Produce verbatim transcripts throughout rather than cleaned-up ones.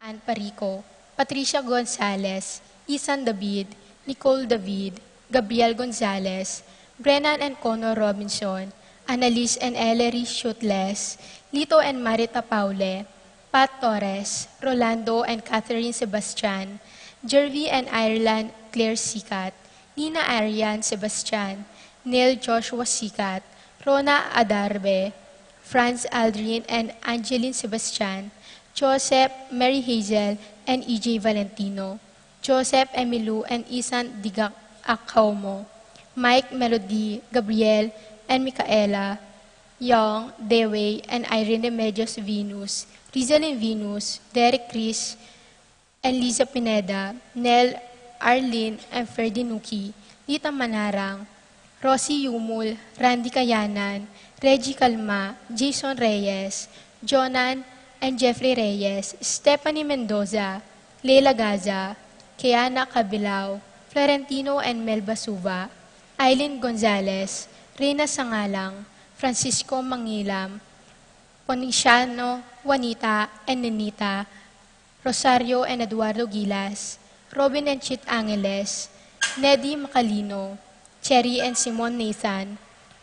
Ann Parico, Patricia Gonzalez, Isan David, Nicole David, Gabriel Gonzalez, Brennan and Connor Robinson, Annalise and Ellery Shutles, Lito and Marita Paule, Pat Torres, Rolando and Catherine Sebastian, Jervy and Ireland Claire Sikat, Nina Arian Sebastian, Neil Joshua Sikat, Rona Adarbe, Franz Aldrin and Angeline Sebastian, Joseph, Mary Hazel, and E J Valentino, Joseph Emilu and Isan Digak Akaumo, Mike, Melody, Gabriel, and Micaela, Young, Dewey, and Irene Remedios Venus, Rizalin Venus, Derek Chris, and Liza Pineda, Nel, Arlene, and Ferdy Nuki, Lita Manarang, Rosie Yumul, Randy Kayanan, Reggie Calma, Jason Reyes, Jonan, and Jeffrey Reyes, Stephanie Mendoza, Leila Gaza, Keana Cabilao, Florentino and Melba Suva, Aileen Gonzalez, Rina Sangalang, Francisco Mangilam, Ponciano, Juanita, and Nenita, Rosario and Eduardo Gilas, Robin and Chit Angeles, Nedi Macalino, Cherry and Simon Nathan,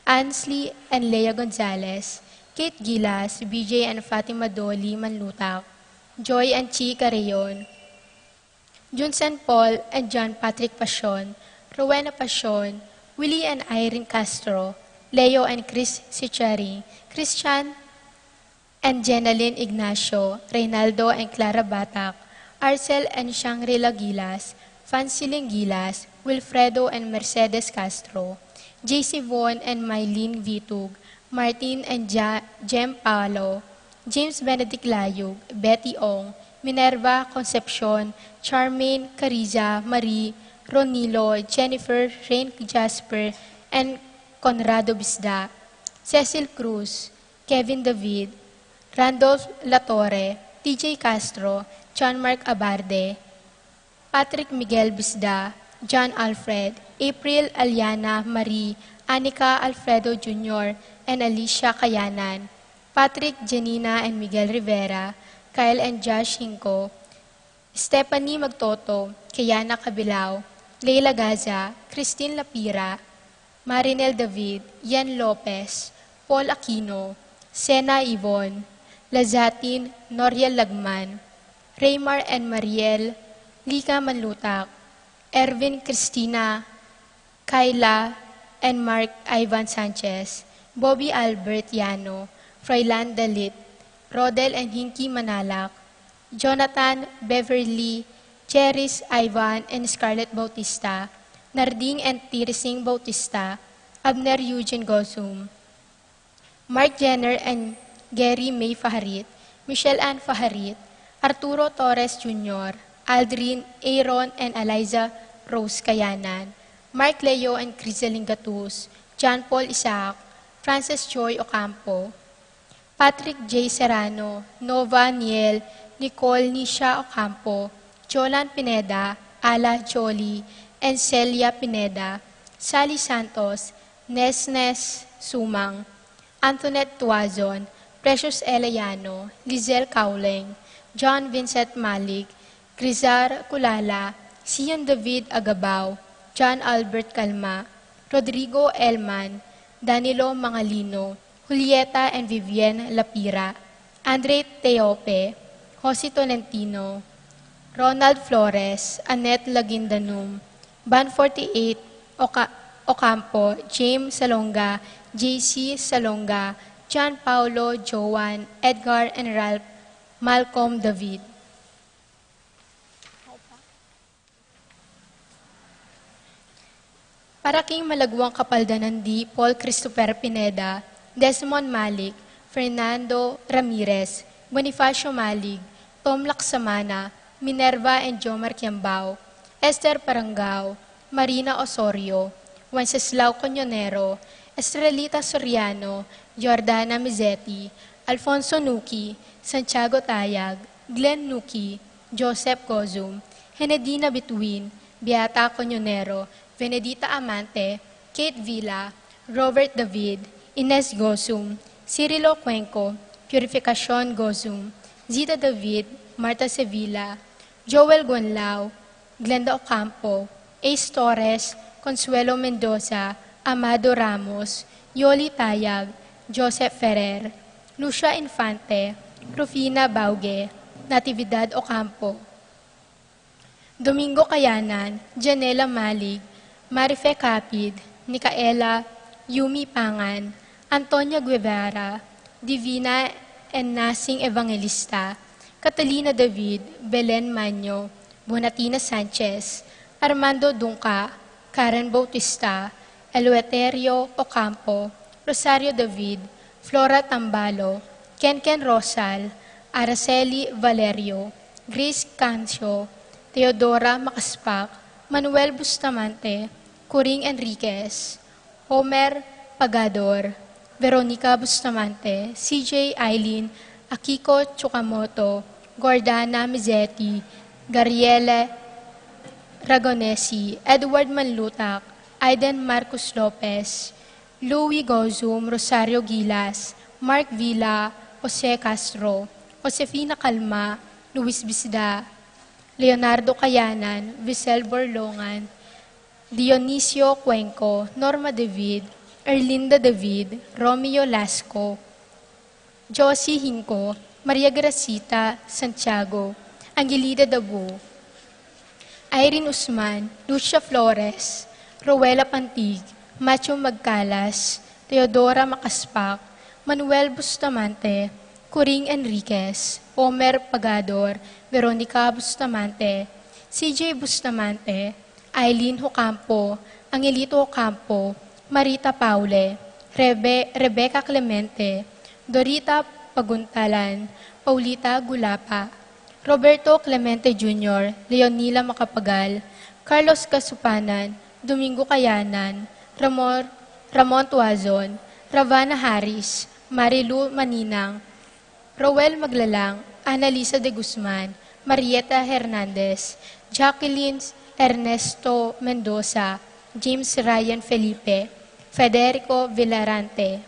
Ansley and Lea Gonzalez, Kate Gilas, B J and Fatima Dolly Manlutak, Joy and Chi Carreon, Junsen Paul and John Patrick Pasion, Rowena Pasion, Willie and Irene Castro, Leo and Chris Sicheri, Christian and Jenalyn Ignacio, Reynaldo and Clara Batak, Arcel and Shangri-La Gilas, Fanciling Gilas, Wilfredo and Mercedes Castro, J C Von and Mylene Vitug, Martin and Ja-, Jem Paolo, James Benedict Layug, Betty Ong, Minerva Concepcion, Charmaine, Cariza, Marie, Ronilo, Jennifer, Rain Jasper, and Conrado Bisda, Cecil Cruz, Kevin David, Randolph Latorre, T J Castro, John Mark Abarde, Patrick Miguel Bisda, John Alfred, April, Aliana, Marie, Anika, Alfredo Junior, and Alicia Kayanan, Patrick, Janina, and Miguel Rivera, Kyle and Josh Hinco, Stephanie Magtoto, Kiana Cabilao, Leila Gaza, Christine Lapira, Marinel David, Yan Lopez, Paul Aquino, Sena Ivon, Lazatin, Noriel Lagman, Raymar and Mariel, Lika Manlutak, Ervin Cristina, Kyla and Mark Ivan Sanchez, Bobby Albert Yano, Froilan Dalit, Rodel and Hinky Manalak, Jonathan, Beverly, Cheris, Ivan, and Scarlett Bautista, Narding and Tirising Bautista, Abner Eugene Gozum, Mark Jenner and Gary May Faharit, Michelle Ann Faharit, Arturo Torres Junior, Aldrin, Aaron, and Eliza Rose Kayanan, Mark Leo and Criselyn Gatus, John Paul Isaac, Francis Joy Ocampo, Patrick J Serrano, Nova Niel, Nicole Nisha Ocampo, Jolan Pineda, Ala Jolie, and Celia Pineda, Sally Santos, Nesnes Sumang, Antoinette Tuazon, Precious Eleyano, Lizelle Cauling, John Vincent Malik, Grizar Culala, Sian David Agabao, John Albert Calma, Rodrigo Elman, Danilo Mangalino, Julieta and Vivienne Lapira, Andre Teope, Jose Tolentino, Ronald Flores, Annette Laguindanum, Band forty-eight, Oca-, Ocampo, James Salonga, J C Salonga, John Paulo, Joan, Edgar, and Ralph, Malcolm David. Para king malaguang kapaldanan di Paul Christopher Pineda, Desmond Malik, Fernando Ramirez, Bonifacio Malig, Tom Laksamana, Minerva and Jomar Kiambao, Esther Parangao, Marina Osorio, Wenceslao Coñonero, Estrelita Soriano, Jordana Mizetti, Alfonso Nuki, Santiago Tayag, Glenn Nuki, Joseph Gozum, Henedina Bituin, Beata Coñonero, Venedita Amante, Kate Villa, Robert David, Ines Gozum, Cirilo Cuenco, Purificacion Gozum, Zita David, Martha Sevilla, Joel Gonlao, Glenda Ocampo, Ace Torres, Consuelo Mendoza, Amado Ramos, Yoli Tayag, Joseph Ferrer, Lucia Infante, Rufina Bauge, Natividad Ocampo, Domingo Kayanan, Janela Malig, Marife Capid, Nicaela, Yumi Pangan, Antonia Guevara, Divina and Nasing Evangelista, Catalina David, Belen Manyo, Bonatina Sanchez, Armando Dungca, Karen Bautista, Eleuterio Ocampo, Rosario David, Flora Tambalo, Kenken Rosal, Araceli Valerio, Grace Cancio, Teodora Macaspac, Manuel Bustamante, Coring Enriquez, Homer Pagador, Veronica Bustamante, C J Eileen, Akiko Tsukamoto, Gordana Mizeti, Gabriele Ragonesi, Edward Manlutac, Aiden Marcos Lopez, Louis Gozum, Rosario Gilas, Mark Villa, Jose Castro, Josefina Calma, Luis Bisda, Leonardo Kayanan, Visel Borlongan, Dionisio Cuenco, Norma David, Erlinda David, Romeo Lasco, Josie Hinco, Maria Gracita Santiago, Angelida Dabu, Irene Usman, Lucia Flores, Rowella Pantig, Matthew Magcalas, Teodora Macaspac, Manuel Bustamante, Coring Enriquez, Omer Pagador, Veronica Bustamante, C J Bustamante, Aileen Ocampo, Angelito Ocampo, Marita Paule, Rebe-, Rebecca Clemente, Dorita Paguntalan, Paulita Gulapa, Roberto Clemente Junior, Leonila Macapagal, Carlos Casupanan, Domingo Kayanan, Ramor-, Ramon Tuazon, Ravana Harris, Marilu Maninang, Roel Maglalang, Annalisa de Guzman, Marieta Hernandez, Jacqueline Ernesto Mendoza, James Ryan Felipe, Federico Villarante.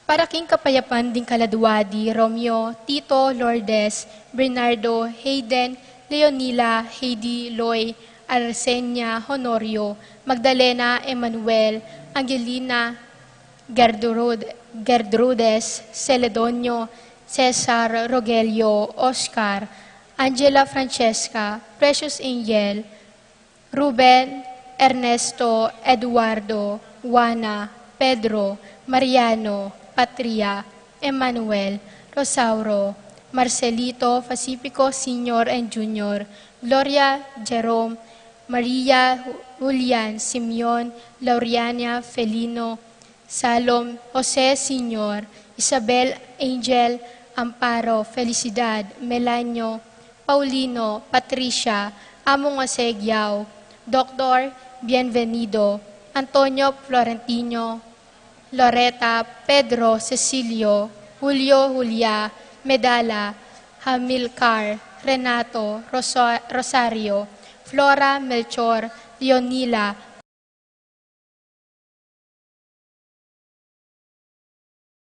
Para king kapayapan ding kaladwa di Romeo, Tito, Lourdes, Bernardo, Hayden, Leonila, Heidi, Loy, Arsenia, Honorio, Magdalena, Emmanuel, Angelina, Gertrude, Gertrudes, Celedonio, Cesar, Rogelio, Oscar, Angela, Francesca, Precious Angel, Ruben, Ernesto, Eduardo, Juana, Pedro, Mariano, Patria, Emmanuel, Rosauro, Marcelito, Pacifico Senior and Junior, Gloria, Jerome, Maria, Julian, Simeon, Lauriana, Felino, Salom, Jose Senior, Isabel, Angel, Amparo, Felicidad, Melanio, Paulino, Patricia, Among Jose Giao, Doktor Bienvenido, Antonio, Florentino, Loreta, Pedro, Cecilio, Julio, Julia, Medala, Hamilcar, Renato, Rosa-, Rosario, Flora, Melchor, Leonila,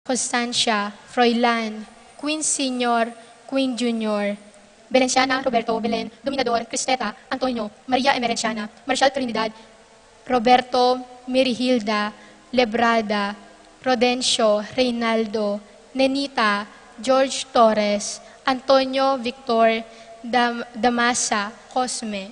Constancia, Froilan, Queen Senior, Queen Junior, Belenciana, Roberto, Belen, Dominador, Cristeta, Antonio, Maria Emerenciana, Marshal Trinidad, Roberto, Mirihilda, Lebrada, Rodencio, Reynaldo, Nenita, George Torres, Antonio, Victor, Dam-, Damasa, Cosme.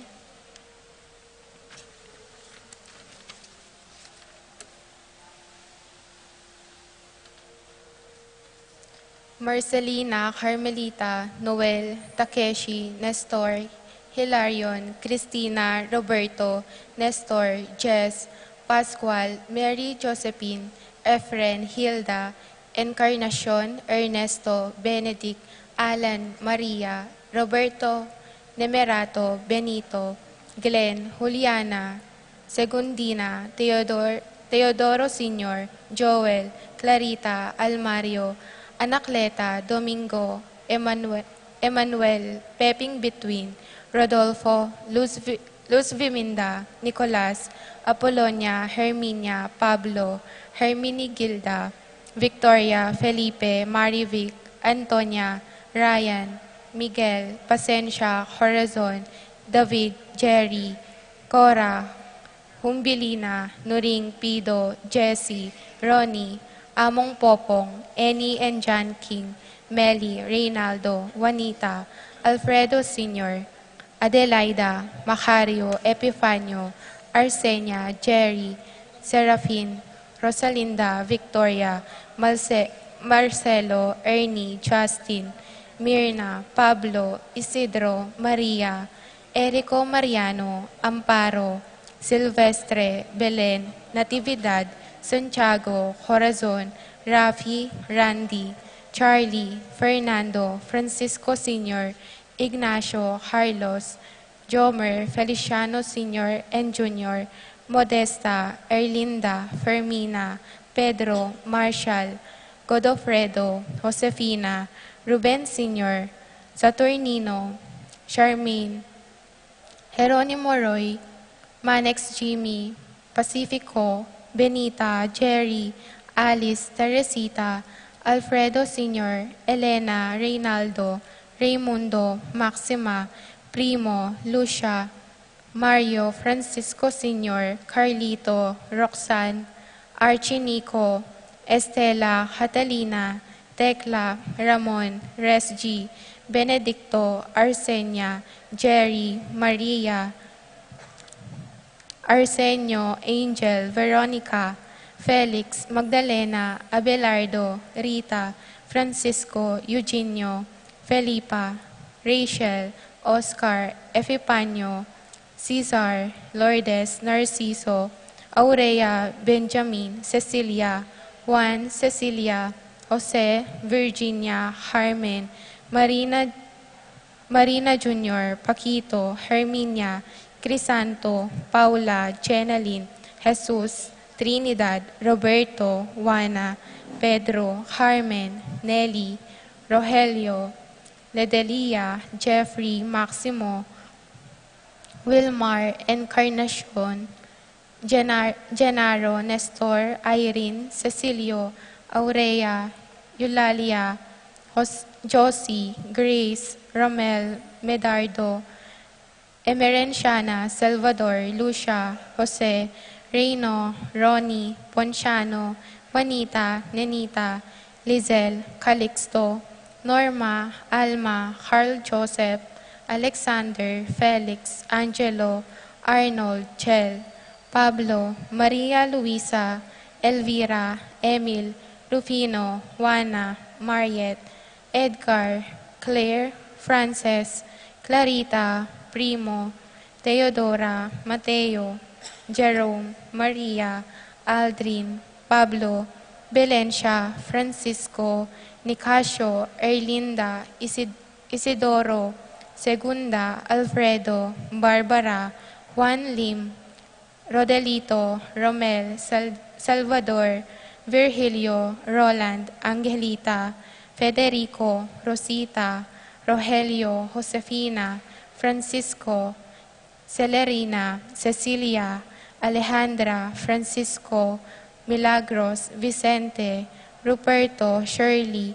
Marcelina, Carmelita, Noel, Takeshi, Nestor, Hilarion, Cristina, Roberto, Nestor, Jess, Pascual, Mary, Josephine, Efren, Hilda, Encarnacion, Ernesto, Benedict, Alan, Maria, Roberto, Nemerato, Benito, Glenn, Juliana, Segundina, Teodor-, Teodoro Senior, Joel, Clarita, Almario, Anacleta, Domingo, Emmanuel, Emmanuel, Peping Between, Rodolfo, Luz Vi-, Luz Viminda, Nicolas, Apolonia, Herminia, Pablo, Herminigilda, Victoria, Felipe, Marivic, Antonia, Ryan, Miguel, Pasensia, Corazon, David, Jerry, Cora, Humbilina, Nuring, Pido, Jessie, Ronnie, Among Popong, Annie and John King, Melly, Reynaldo, Juanita, Alfredo Senior, Adelaida, Macario, Epifanio, Arsenia, Jerry, Serafin, Rosalinda, Victoria, Marce-, Marcelo, Ernie, Justin, Mirna, Pablo, Isidro, Maria, Erico, Mariano, Amparo, Silvestre, Belen, Natividad, Santiago, Corazon, Rafi, Randy, Charlie, Fernando, Francisco Senior, Ignacio, Carlos, Jomer, Feliciano Senior and Junior, Modesta, Erlinda, Fermina, Pedro, Marshall, Godofredo, Josefina, Ruben Senior, Saturnino, Charmaine, Jeronimo Roy, Manex Jimmy, Pacifico, Benita, Jerry, Alice, Teresita, Alfredo Senior, Elena, Reynaldo, Raymundo, Maxima, Primo, Lucia, Mario, Francisco Senior, Carlito, Roxanne, Archie, Nico, Estela, Catalina, Tecla, Ramon, Resgy, Benedicto, Arsenia, Jerry, Maria, Arsenio, Angel, Veronica, Felix, Magdalena, Abelardo, Rita, Francisco, Eugenio, Felipa, Rachel, Oscar, Epifanio, Cesar, Lourdes, Narciso, Aurea, Benjamin, Cecilia, Juan, Cecilia, Jose, Virginia, Carmen, Marina, Marina Junior, Paquito, Herminia, Crisanto, Paula, Jenalyn, Jesus, Trinidad, Roberto, Juana, Pedro, Carmen, Nelly, Rogelio, Ledelia, Jeffrey, Maximo, Wilmar, Encarnacion, Genar-, Genaro, Nestor, Irene, Cecilio, Aurea, Eulalia, Jos-, Josie, Grace, Romel, Medardo, Emerenciana, Salvador, Lucia, Jose, Reino, Ronnie, Ponciano, Juanita, Nenita, Lizelle, Calixto, Norma, Alma, Carl Joseph, Alexander, Felix, Angelo, Arnold, Chel, Pablo, Maria Luisa, Elvira, Emil, Rufino, Juana, Mariet, Edgar, Claire, Frances, Clarita, Primo, Teodora, Mateo, Jerome, Maria, Aldrin, Pablo, Belencia, Francisco, Nicasio, Erlinda, Isid-, Isidoro, Segunda, Alfredo, Barbara, Juan Lim, Rodelito, Romel, Sal-, Salvador, Virgilio, Roland, Angelita, Federico, Rosita, Rogelio, Josefina, Francisco, Celerina, Cecilia, Alejandra, Francisco, Milagros, Vicente, Ruperto, Shirley,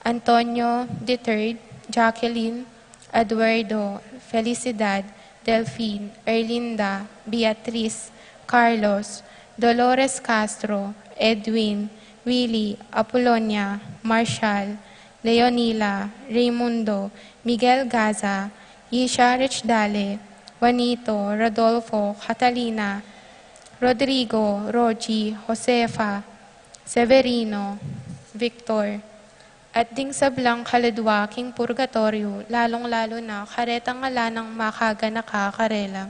Antonio the third, Jacqueline, Eduardo, Felicidad, Delfin, Erlinda, Beatriz, Carlos, Dolores Castro, Edwin, Willy, Apolonia, Marshall, Leonila, Raimundo, Miguel Gaza, Yisha Richdale, Juanito, Rodolfo, Catalina, Rodrigo, Roji, Josefa, Severino, Victor, at ding sablang kaladwa king purgatoryo, lalung-lalu na karetang ala nang makaganaka karela.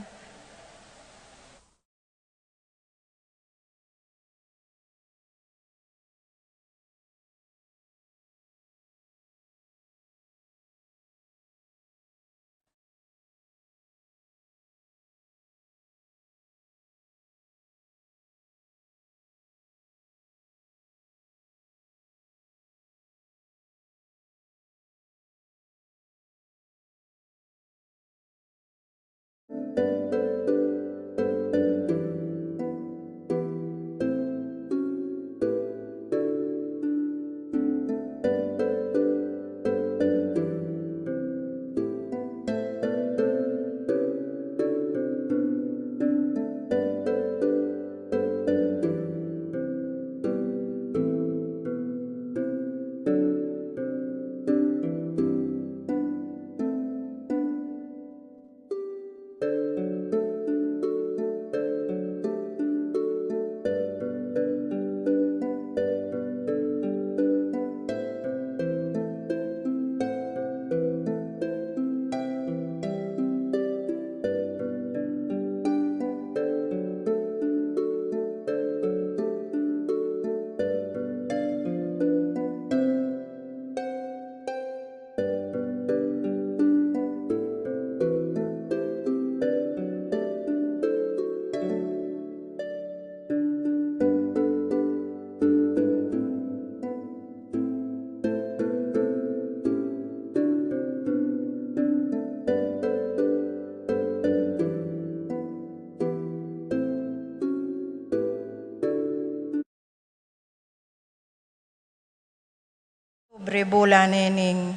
Brebula ne ning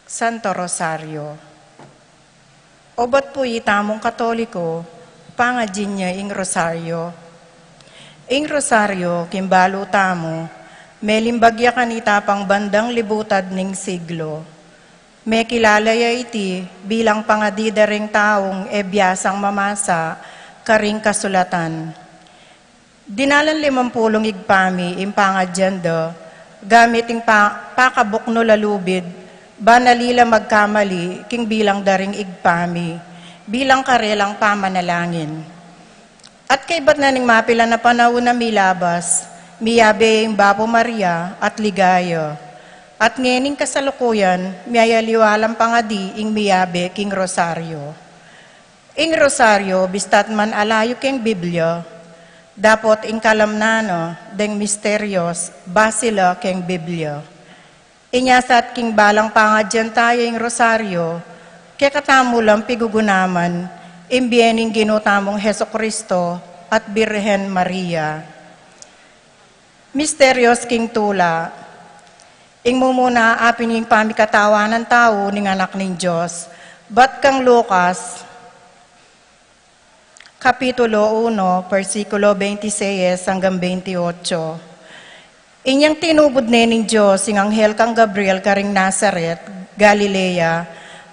Santo Rosario. Obat pu itamung Katoliko, pangadyin ya ing Rosario. Ing Rosario, king balu tamu, melimbag ya kanita pang bandang libutad ning siglo. Mekilala ya iti bilang pangadi da ring taung e biasang mamasa karing kasulatan. Dinalan limampulung igpami ing pangadyan da, gamit ing pa-, pakabuknul a lubid, ban ali la magkamali king bilang da ring igpami, bilang karelang pamanalangin. At kaybat na ning mapilan a panaun a milabas, miyabe ing Bapu Maria at ligaya. At ngening kasalukuyan, miyayaliwa lang pangadi ing miyabe king Rosario. Ing Rosario, bista't man alayu keng Biblia, dapot ing kalamnan na deng misterios, basi la keng Biblia. Inya sa at king balang pangadyan tayu ing Rosario, kekatamu lang pigugunaman ing bie ning Ginu tamung Jesucristo at Birhen Maria. Misterios king tula. Ing mumuna, apin ing pamikatawanan tau ning Anak ning Dios, bat kang Lucas, Kapitulo uno, bersikulo twenty-six hanggang twenty-eight. Inyang tinubud ne ning Dios ing anghel kang Gabriel karing Nazaret, Galilea,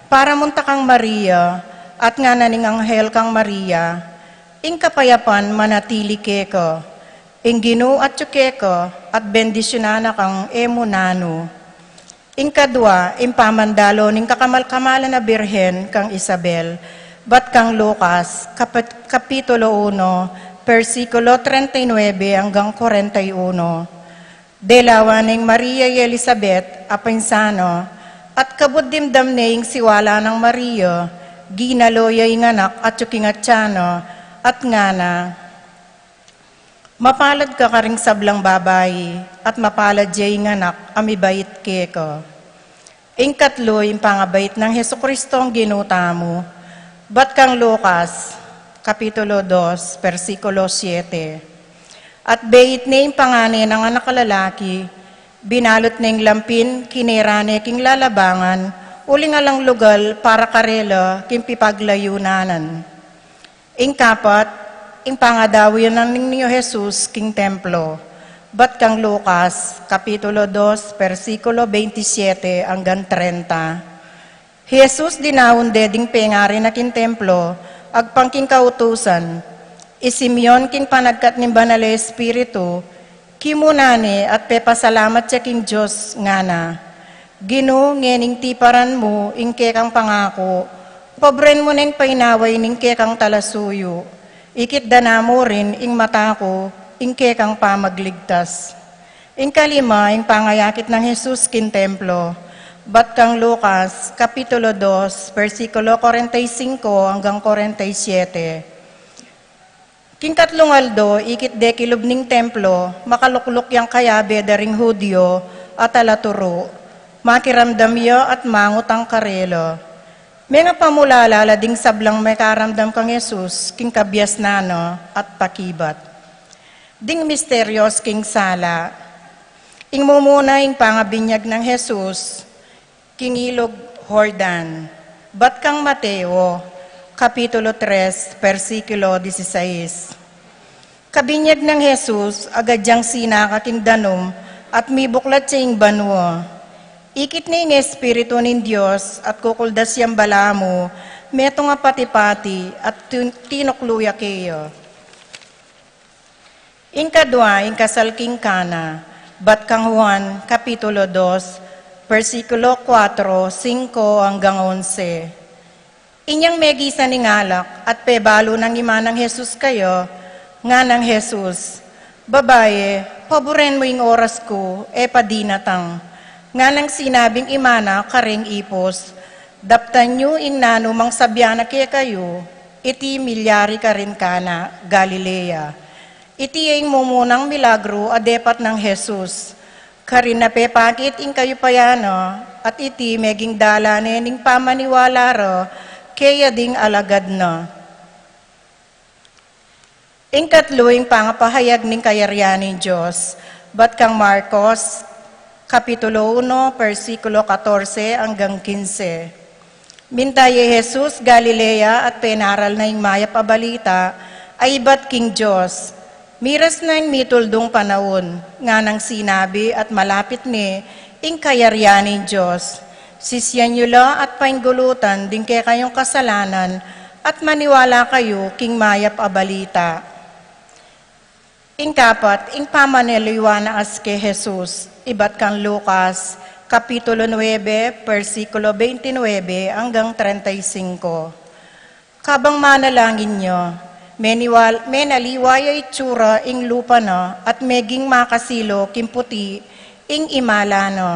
para munta kang Maria, at ngana ning anghel kang Maria, "Ing kapayapan manatili keka, ing Ginu atyu keka, at bendisyunan na kang e mu nanu." Ing kadua, ing pamandalo ning kakamal-kamalan a Birhen kang Isabel, bat kang Lucas, kapit-, Kapitulo uno, bersikulo treinta y nueve hanggang kwarenta y uno. Delawan neng Maria y Elisabet, apin sana, at kabud dimdam ne ing siwala nang Maria, ginalo ya ing anak atyu king atyan na, at ngana, "Mapalad ka karing sablang babai, at mapalad ya ing anak a mibait keka." Ing katlu, ing pangabait nang Jesucristong Ginu tamu, bat kang Lucas, Kapitulo dos, bersikulo siete. At beit ne ing pangane nang anak a lalaki, binalut neng lampin, kinera ne king lalabangan, uling alang lugal para karela king pipaglayunanan. Ing kapat, ing pangadawi nang Niño Jesus king templo, bat kang Lucas, Kapitulo dos, bersikulo twenty-siete hanggang treinta. Jesus dinaun de ding pengari na king templo, agpang king kautusan, i Simeon king panagkat ning Banal a Espiritu, kimuna ne at pepasalamat ya king Dios, ngana, "Ginu, ngening tiparan mu ing kekang pangaku, pabren mu neng painawa ining kekang talasuyu, ikit da na mu rin ing mata ku ing kekang pamagligtas." Ing kalima, ing pangayakit nang Jesus king templo, bat kang Lucas, Kapitulo dos, bersikulo kwarenta y singko hanggang kwarenta y siete. King katlung aldo, ikit de kilub ning templo, makalukluk yang kayabe da ring Judio at alaturu, makiramdam ya at mangutang karela. Mengapamulala la ding sablang mekaramdam kang Jesus king kabiasnan na at pakibat. Ding misterios king sala. Ing mumuna, ing pangabinyag nang Jesus king ilug Jordan, bat kang Mateo, Kapitulo tres, bersikulo dieciséis. Kabinyag nang Jesus, agad yang sinaka king danum, at mibuklat ya ing banua. Ikit ne ing Espiritu ning Dios, at kukuldas yang balamu, metung a pati-pati, at tin-, tinuklu ya keya. Ing kadua, ing kasal king Cana, bat kang Juan, Kapitulo dos, bersikulo kuatro, singko hanggang onse. Inyang megisan ing alak, at pebalu nang ima nang Jesus kaya, nganang Jesus, "Babaye, paburen mu ing oras ku e pa dinatang." Nganang sinabing ima na karing ipus, "Daptan yu ing nanu mang sabian na kekayu, iti milyari karin Cana, Galilea." Iti ya ing mumunang milagru a depat nang Jesus. Karin na pepakit ing kayupayan na, at iti meging dalan ne ning pamaniwala ra keya ding alagad na. Ing katlu, ing pangapahayag ning kayarian ning Dios, bat kang Marcos, Kapitulo uno, bersikulo katorse anggang kinse. Minta ya i Jesus Galilea at penaral na ing mayap a balita a ibat king Dios. Miras na ing mituldung panaun, nganang sinabi at malapit ne ing kayarian ning Dios. Sisian yu la at painggulutan ding kekayung kasalanan at maniwala kayu king mayap a balita. Ing kapat, ing pamanaliwa na aske Jesus, ibat kang Lucas, kapitulo nuebe, bersikulo bente nuebe anggang trenta y singko. Kabang manalangin ya, meniwal-, menaliwa ya itsura ing lupa na at meging makasilo king puti ing imala na.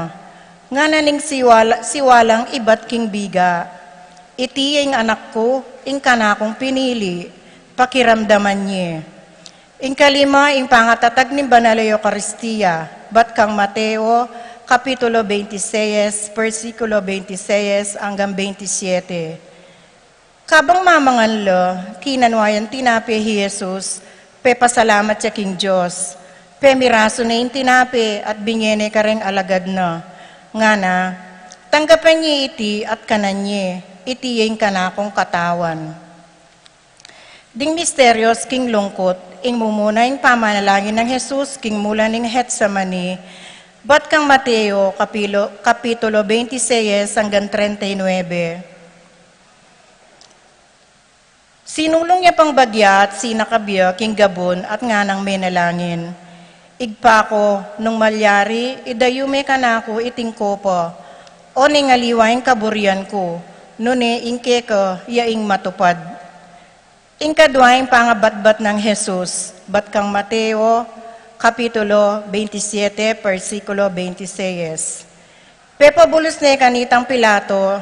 Ngana ning siwal-, siwalang ibat king biga, "Iti ya ing anak ku, ing kanakung pinili, pakiramdaman ye." Ing kalima, ing pangatatag ning Banal a Eukaristia, ibat kang Mateo, kapitulo bente seis, bersikulo bente seis anggang bente siete. Kabang mamangan la, kinanwa yang tinape hi Jesus, pepasalamat ya king Dios, pemirasu ne ing tinape at binye ne kareng alagad na. Ngana, "Tanggapan ye iti at kanan ye, iti ya ing kanakung katawan." Ding misterios king lungkut, ing mumuna ing pamanalangin nang Jesus king mulan ning Getsemani, ibat kang Mateo, kapilo-, kapitulo bente seis anggang trenta y nuebe. Sinulung ya pang bagya at sinakab ya king gabun at nganang menalangin, "Ibpa ku, nung malyari, idayu me kanaku iting kopa, o ning aliwa ing kaburian ku, nune ing keka ya ing matupad." Ing kadwa, ing pangabatbat nang Jesus, ibat kang Mateo, kapitulo bente siete, bersikulo bente seis. Pepabulus ne kanitang Pilato,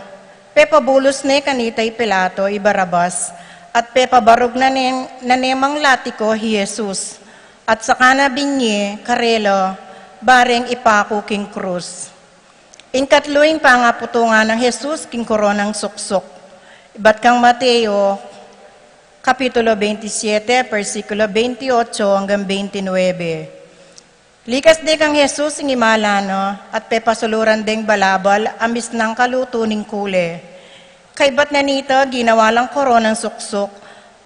pepabulus ne kanita i Pilato i Barabas, at pepabarug na ne, na ne mang latiku hi Jesus, at saka na binye karela, bareng ipaku king krus. Ing katlu, ing pangaputungan nang Jesus king koronang suksuk, ibat kang Mateo, kapitulo bente siete, bersikulo bente otso anggang bente nuebe. Likas de kang Jesus ing imala na, at pepasuluran deng balabal a misnang kalutu ning kule. Kaybat na nita, ginawa lang koronang suksuk,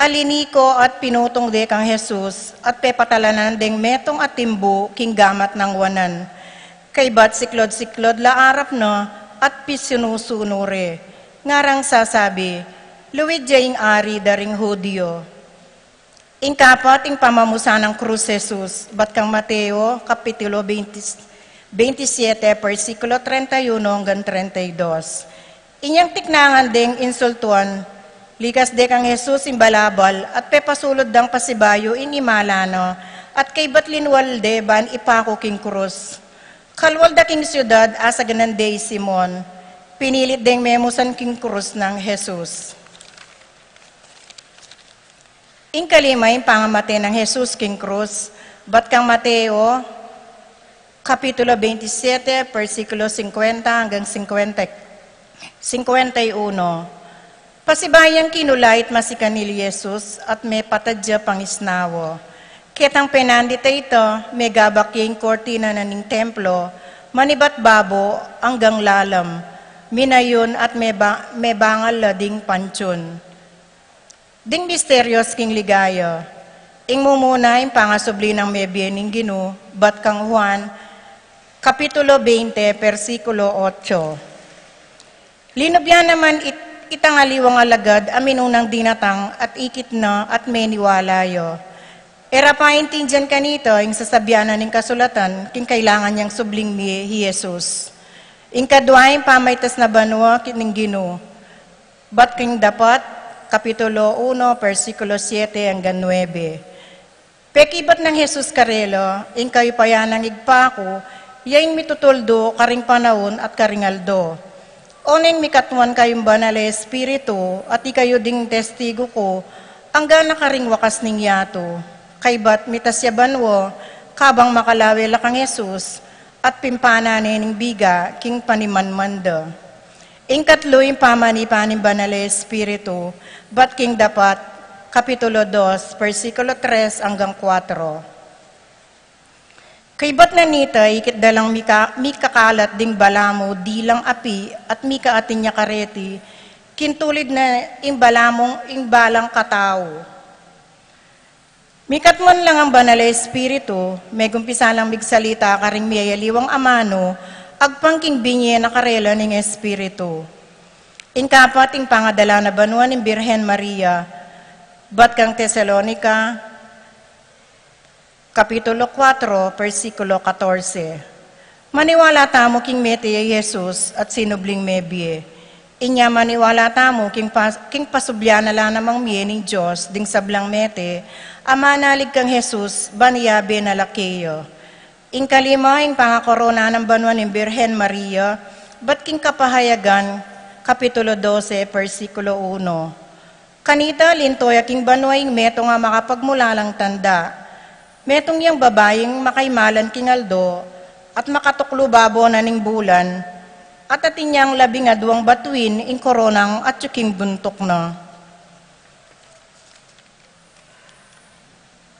a liniko at pinutung de kang Jesus, at pepatalanan deng metung a timbu king gamat nang wanan. Kaybat siklod-siklod la arap na, at pisinusunu re. Ngarang sasabi, "Luid ya ing Ari da ring Judio." Ing kapat, ing pamamusan nang krus Jesus, ibat kang Mateo, kapitulo bente, bente siete, bersikulo trenta y uno anggang trenta y dos. Inyang tiknangan deng insultuan, likas de kang Jesus ing balabal, at pepasulud dang pasibayu ing imala na, at kaybat linwal de ban ipaku king krus. Kalwal da king siudad, asaganan de i Simon, pinilit deng memusan king krus nang Jesus. Ing kalima, ing pangamate nang Jesus king krus, ibat kang Mateo, kapitulo bente siete, bersikulo singkwenta anggang singkwenta, singkwenta y uno. Pasibayu yang kinulait masikan i Jesus at mepatad ya pangisnawa. Ketang penandit a ita, megabak ya ing kortina na ning templo, manibat babo anggang lalam, minayun at meba-, mebangal la ding pantiun. Ding misterios king ligaya. Ing mumuna, ing pangasubli nang mebie ning Ginu, ibat kang Juan, kapitulo bente, bersikulo otso. Linubyan naman it-, itang aliwang alagad a minunang dinatang at ikit na at meniwala ya. E ra paintindian kanita ing sasabian na ning kasulatan king kailangan yang subling mie hi Jesus. Ing kadwa, ing pamaitas na banua ki-, ning Ginu. Ibat king Dapat, kapitulo uno, bersikulo siete anggang nuebe. Pekibat nang Jesus karela, ing kayupayan nang Ibpa ku, ya ing mitutuldu karing panaun at karing aldo. Oneng mikatmuan kayung Banal a Espiritu, at ikayu ding testigu ku, angga na karing wakas ning yatu. Kaybat mitas ya banua, kabang makalawe la kang Jesus, at pimpana ne ning biga king panimanman da. Ing katlu, ing pamanipa ning Banal a Espiritu, ibat king Dapat, kapitulo dos, bersikulo tres anggang kuatro. Kaybat na nita, ikit da lang mika-, mikakalat ding balamu dilang api at mikaatin ya kareti, king tulid na ing balamung ing balang katau. Mikatmu lang ing Banal a Espiritu, megumpisa lang migsalita karing miyayaliwang amanu, agpang king binye na karela ning Espiritu. Ing kapat, ing pangadala na banua ning Birhen Maria, bat kang Tesalonica, Kapitulo kuatro, bersikulo katorse. Maniwala tamu king mete ya i Jesus at sinubling mebie. Inya maniwala tamu king pas-, king pasublian na la namang mie ning Dios ding sablang mete, a manalig kang Jesus, ban iyabe na la keya. Ing kalima, ing pangakorona nang banua ning Birhen Maria, bat king Kapahayagan, Kapitulo dose, bersikulo uno. Kanita, linto ya king banua ing metung a makapagmulalang tanda. Metung yang babaing makaimalan king aldo, at makatuklu babo na ning bulan, at atin yang labing aduang batuin ing koronang atyu king buntuk na.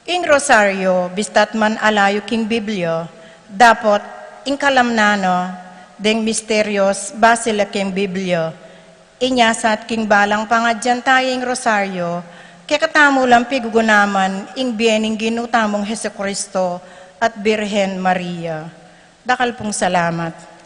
Ing Rosario, bista't man alayu king Biblia, dapot ing kalamnan na deng misterios base la king Biblia. Inya sa king balang pangadyan taya ing Rosario, kekatamu lang pigugunaman ing bie ning Ginu tamung Jesucristo at Birhen Maria. Dakal pung salamat.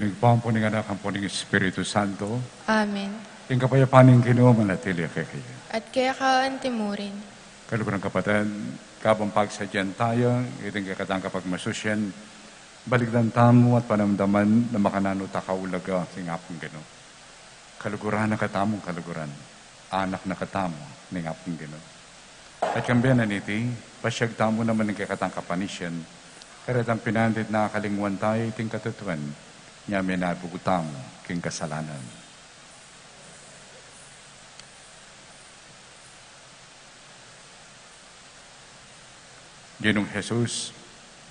Ning Ibpa, ampo ning Anak, ampo ning Espiritu Santo. Amen. Ing kapayapan ning Ginu manatili kekayu. At keka antimurin. Kaluguran, kapatad, kabang pagsadyan taya iting kekatang kapagmasusian, balikdan tamu at panamdaman na makananu ta kaulaga king Apung Ginu. Kaluguran na katamung kaluguran, anak na katamu ning Apung Ginu. At kambe na niti, pasiag tamu naman ing kekatang kapanisian, karetang pinandit na kalingwan taya iting katutuan, nya minabuku tamu king kasalanan. Ginung Jesus,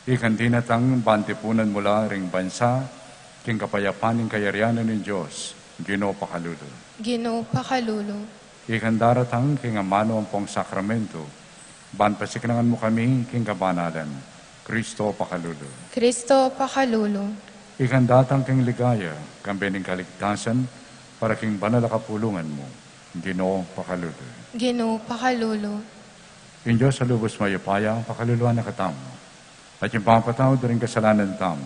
ikang dinatang ban tipunan mu la ring bansa king kapayapan ning kayarian ning Dios, Ginu pakalulu. Ginu pakalulu. Ikang daratang king amanu ampong sakramentu, ban pasiknangan mu kami king kabanalan, Kristo pakalulu. Kristo pakalulu. Ikang datang king ligaya, kambe ning kaligtasan, para king banal a kapulungan mu, Ginu pakalulu. Ginu pakalulu. Ing Dios a lubus mayupaya, pakaluluan na katamu. At ing pamapatawad da ring kasalanan tamu,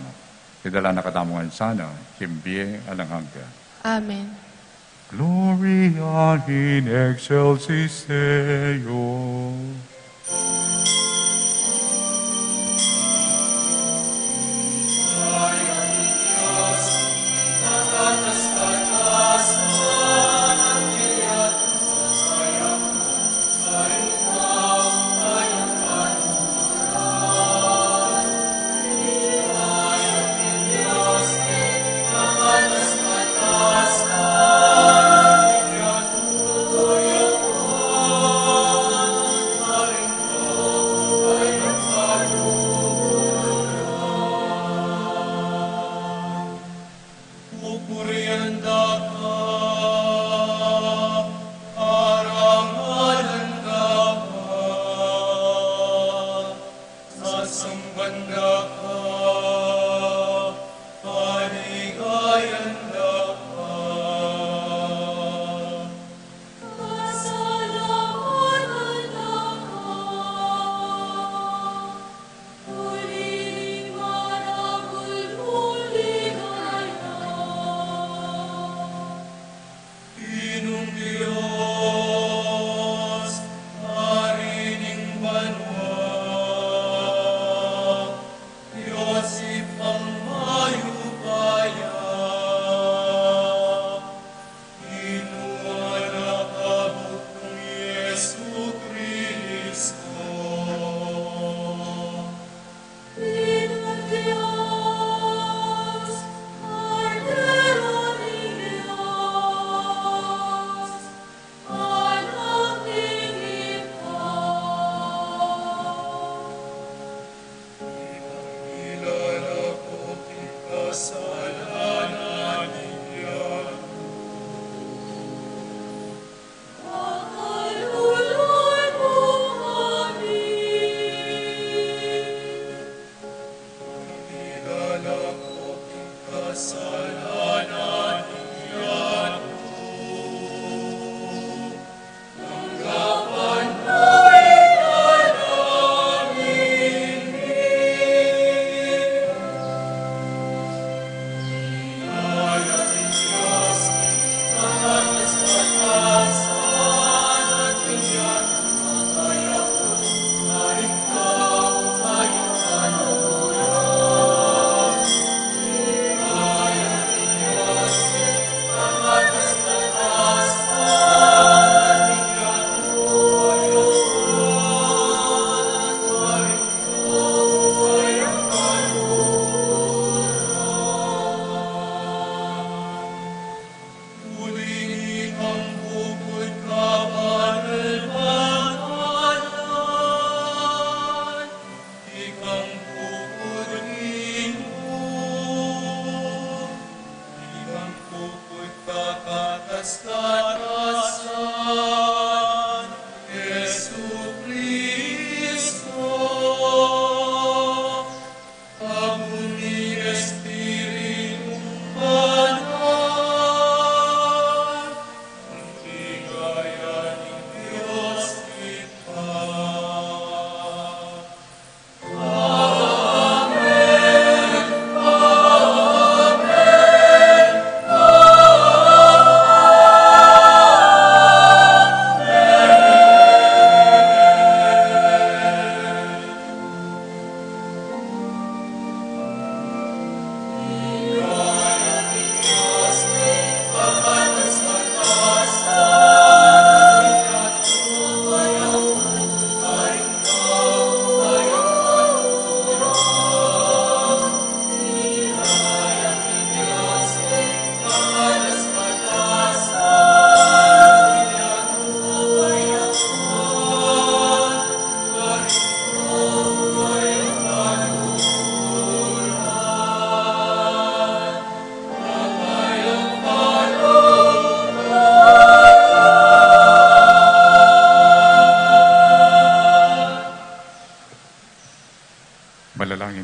idala na katamu ngan sana king bie alang angga. Amen. Gloria in excelsis Deo.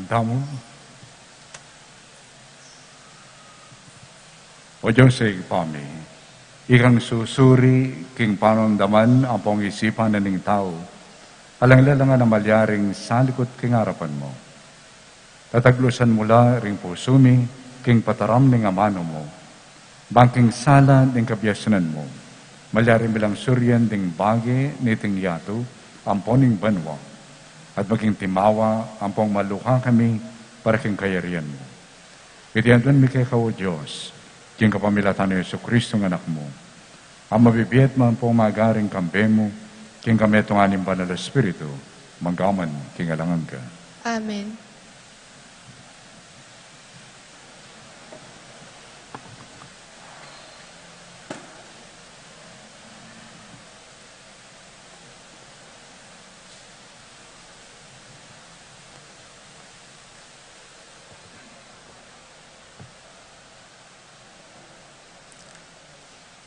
Tamu. O Dios, Ibpa mi, ikang susuri king panundaman ampong isipan na ning tau, alang lelangan a malyaring salikut king arapan mu. Tataglusan mu la ring pusu mi king pataram ning amanu mu, bang king sala ning kabiasnan mu, malyari mi lang surian ding bage niting yatu ampon ning banua, at maging timawa ampong maluka kami para king kayarian mu. Iti adwan mi keka, O Dios, king kapamilatan nang Jesucristo a Anak mu, a mabibie at ampong magaring kambe mu, king kametungan ning Banal a Espiritu, mangga man king alang angga. Amen.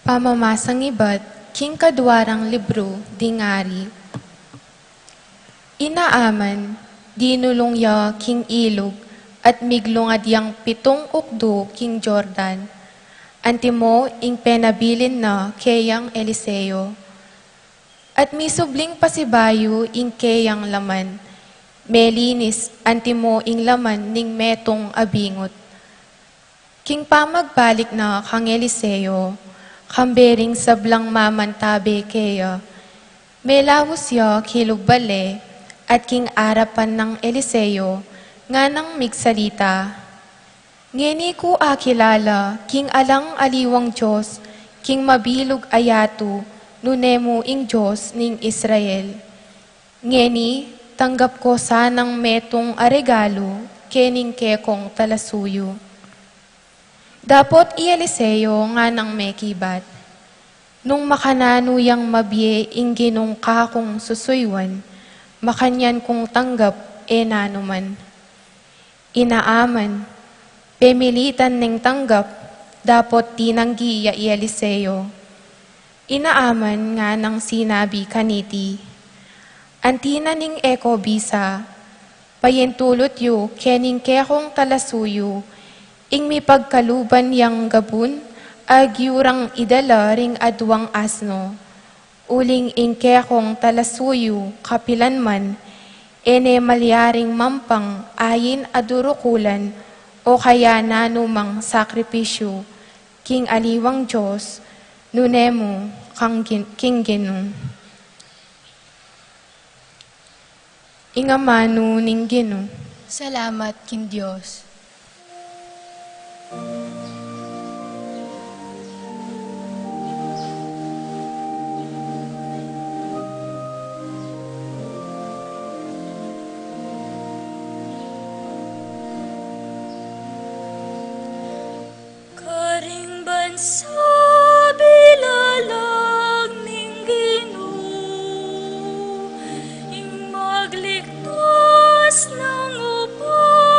Pamamasang ibat king kadua rang libru ding Ari. I Naaman, dinulung ya king ilug at miglungad yang pitung ukdu king Jordan. Antimo ing penabilin na keyang Eliseo. At misubling pasibayu ing keyang laman, melinis antimo ing laman ning metung a bingut. King pamagbalik na kang Eliseo, kambe ring sablang mamantabe keya, melaus ya kilub bale, at king arapan nang Eliseo, nganang migsalita, Ngeni ku akilala king alang aliwang dios, king mabilug a yatu, nune mu ing Dios ning Israel. Ngeni, tanggap ko sanang metung a regalu kening kekong talasuyu. Dapot i Eliseo nganang mekibat, Nung makananu yang mabie ing Ginung kakung susuyuan, makanyan kung tanggap e nanuman. I Naaman, pemilitan neng tanggap, dapot tinanggi ya i Eliseo. I Naaman nganang sinabi kaniti, Anti na ning e ko bisa, payentulut yu kening kekong talasuyu, ing mipagkaluban yang gabun, agyu rang idala ring aduang asno. Uling ing kekong talasuyu kapilan man, e ne malyaring mampang ayin a durukulan o kaya nanumang sakripisyu king aliwang dios, nune mu kang Gin-, king Ginu. Ing amanu ning Ginu. Salamat king Dios. Karing bansa bilalang ning Ginu, ing magligtas nang upaya.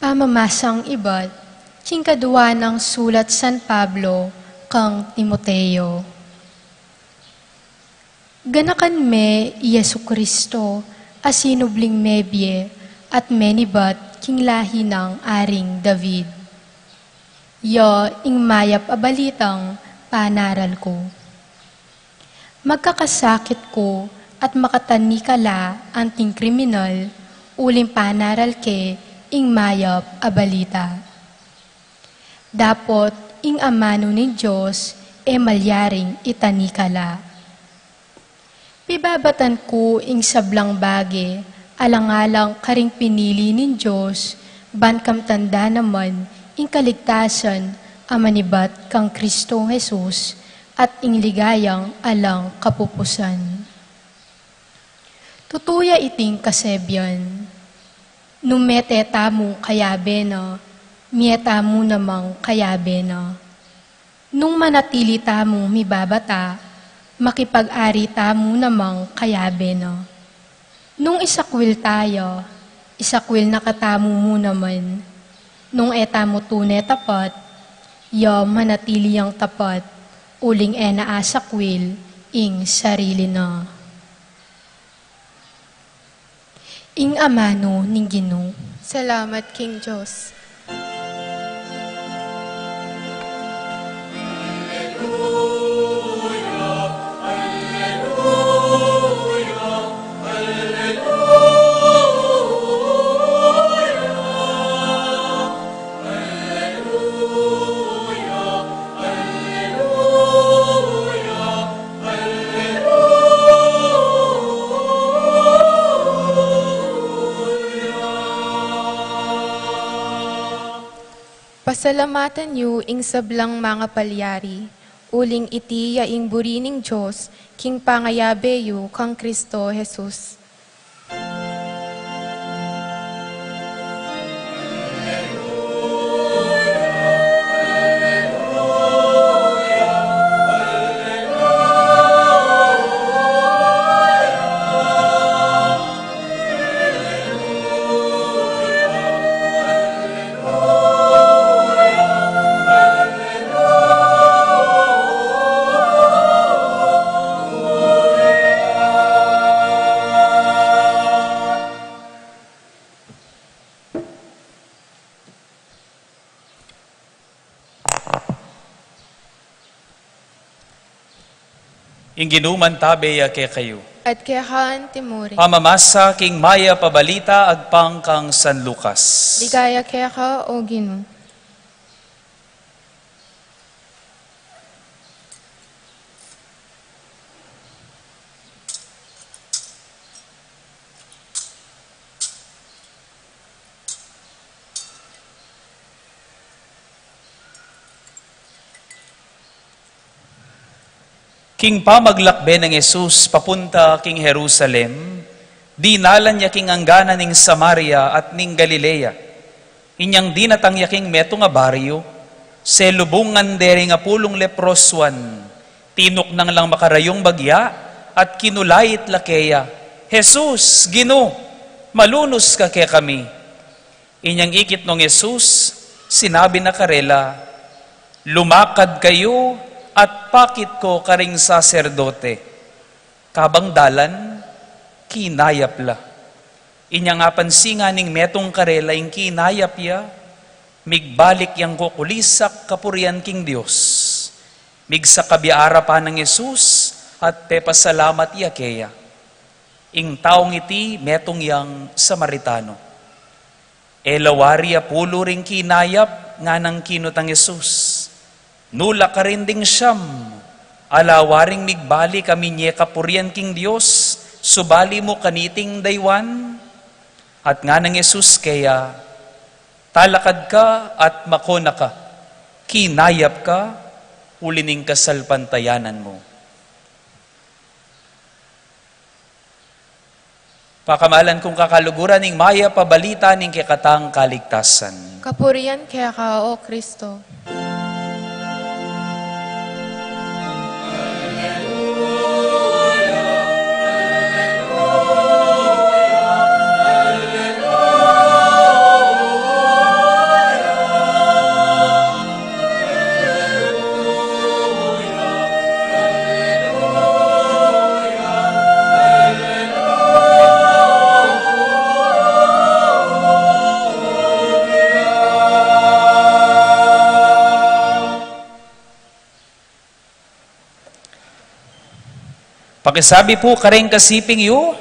Pamamasang ibat king kadua nang sulat San Pablo kang Timoteo. Ganakan me i Jesucristo a sinubling mebie at menibat king lahi nang Aring David. Ya ing mayap a balitang panaral ku. Magkakasakit ku at makatanikala anting kriminal uling panaral ke ing mayap a balita. Dapot ing amanu ning Dios e malyaring itanikala. Pibabatan ku ing sablang bage alang-alang karing pinili ning Dios, ban kamtan da naman ing kaligtasan a manibat kang Kristo Jesus at ing ligayang alang kapupusan. Tutu ya iting kasebian. Nung mete tamung kayabe na, mie tamu namang kayabe na. Nung manatili tamung mibabata, makipag-ari tamu namang kayabe na. Nung isakwil taya, isakwil na katamu mu naman. Nung e tamu tune tapat, ya manatili yang tapat, uling e na asakwil ing sarili na. Ing amanu ning Ginu. Salamat king Dios. Pasalamatan yu ing sablang mangapalyari, uling iti ya ing buri ning Dios king pangayabe yu kang Kristo Jesus. Ing Ginu mantabe ya kekayu. At keka antimurin. Pamamasa king mayap a balita agpang kang San Lucas. Ligaya keka, O Ginu. King pamaglakbe nang Jesus papunta king Jerusalem, dinalan ya king angganan ning Samaria at ning Galilea. Inyang dinatang ya king metung a baryu, selubungan de ring apulung leprosuan, tinuknang lang makarayung bagya, at kinulait la keya, "Jesus, Ginu, malunus ka kekami." Inyang ikit nong Jesus, sinabi na karela, "Lumakad kayu at pakit ko karing saserdote." Kabang dalan, kinayap la. Inyang apansin ning metung karela ing kinayap ya, migbalik yang kukulisak kapurian king Dios. Migsakab ya arapan nang Jesus at pepasalamat ya keya. Ing taung iti metung yang Samaritano. E la wari apulu ring kinayap, nganang kinutang Jesus, "Nu la karin ding siam a la waring migbalik a minye kapurian king Dios, subali mu kaniting daywan?" At nganang Jesus keya, "Talakad ka at makona ka, kinayap ka, uli ning kasalpantayanan mu." Pakamalan kung kakaluguran, ing mayap a balita ning kekatang kaligtasan. Kapurian keka, O Kristo. Pakisabi pu kareng kasiping yu,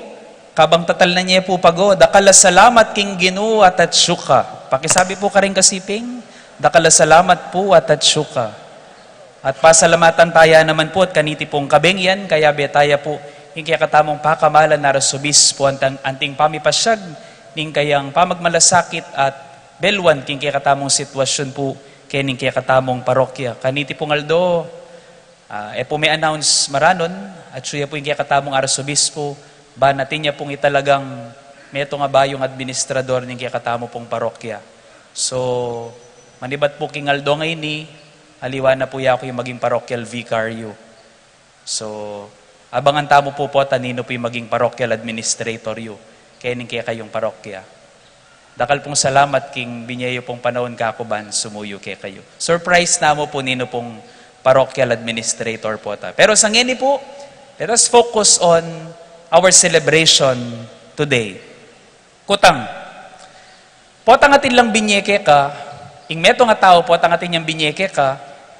kabang tatalnan ye pu pago, dakal a salamat king Ginu at atyu ka. Pakisabi pu kareng kasiping, dakal a salamat pu at atyu ka. At pasalamatan taya naman pu at kaniti pung kabeng yan, kayabe taya pu ing kekatamung pakamalan a Arsobispo antang, anting pamipasyag ning kayang pamagmalasakit at beluan king kekatamung sitwasyun pu kening kekatamung parokya. Kaniti pung aldo, ah, e pu me-announce maranun, atyu ya pu ing kekatamung Arsobispo, ban atin ya pung italagang metung a bayung administrador ning kekatamu pung parokya. So, manibat pu king aldo ngeni, aliwa na pu ya ku ing maging parochial vicar yu. So, abangan tamu pu pota ninu pu ing maging parochial administrator yu kening kekayung parokya. Dakal pung salamat king binye yu pung panaun kaku ban sumuyu kekayu. Surprise namu pu ninu pung parochial administrator pota. Pero sa ngeni pu, let us focus on our celebration today. Kutang, potang atin lang binye keka, ing metung a tau potang atin yang binye keka,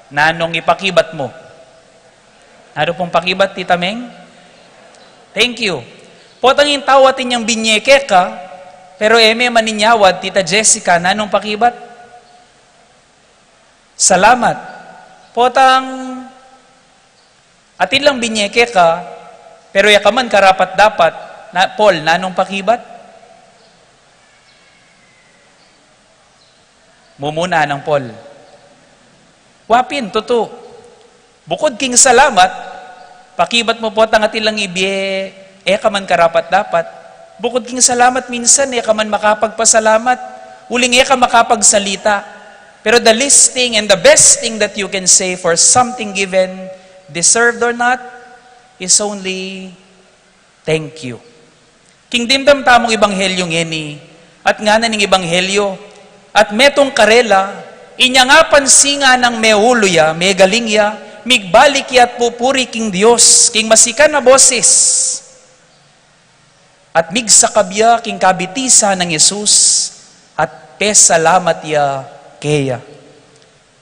nanung ipakibat mu? Nanu pung pakibat, Tita Meng? Thank you. Potang ing tau atin yang binye keka, pero e me maninyawad, Tita Jessica, nanung pakibat? Salamat. Potang atin lang binye keka, pero e ka man karapat-dapat, na, Paul, nanung pakibat? Mumuna nang Paul. Wa pin, tutu. Bukud king salamat, pakibat mu potang atin lang ibie, e ka man karapat-dapat. Bukud king salamat, minsan e ka man makapagpasalamat, uling e ka makapagsalita. Pero the least thing and the best thing that you can say for something given, deserved or not, is only thank you. King dimdam tamung ebanghelyo ngeni, at ngana ning ebanghelyo, at metung karela, inya nga pansinga nang meulu ya, megaling ya, migbalik ya at pupuri king Dios, king masikan a boses. At migsakab ya king kabitisan nang Jesus, at pesalamat ya keya.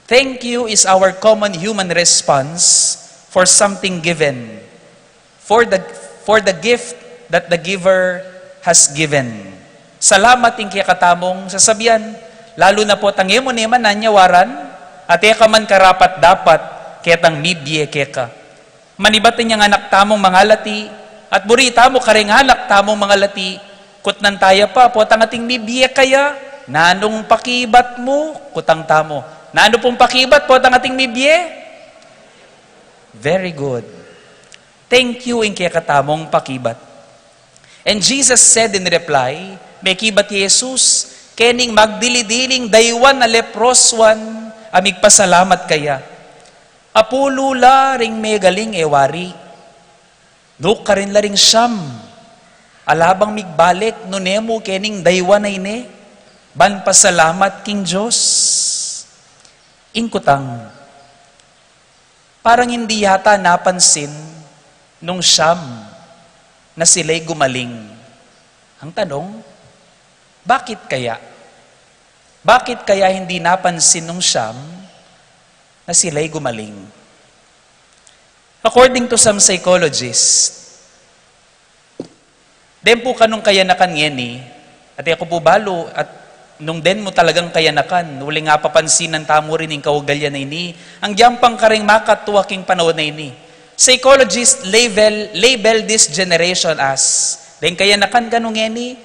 Thank you is our common human response for something given, for the, for the gift that the giver has given. Salamat ing kekatamung sasabian, lalu na potang e mu ne man nanyawaran, at e ka man karapat-dapat ketang mibie keka. Manibat inyang anak tamung mangalati, at buri tamu kareng anak tamung mangalati, kutnan taya pa, potang ating mibie kaya, nanung pakibat mu, kutang tamu. Nanu pung pakibat, potang ating mibie? Very good. Thank you ing kekatamung pakibat. And Jesus said in reply, mekibat i Jesus kening magdili-diling daywan a leproswan a migpasalamat kaya. Apulu la ring megaling e wari. Nukarin la ring siam. Ala bang migbalik nune mu kening daywan a ini, ban pasalamat king Dios? Ing kutang, parang hindi yata napansin nung siam na sila'y gumaling. Ang tanong, bakit kaya? Bakit kaya hindi napansin nung siam na sila'y gumaling? According to some psychologists, den pu kanung kayanakan ngeni, at e ku pu balu, at nung den mu talagang kayanakan, uling apapansinan tamu rin ing kaugalian a ini, ang gyampang kareng makatwa king panaun a ini. Psychologists label, label this generation as, den kayanakan kanung ngeni,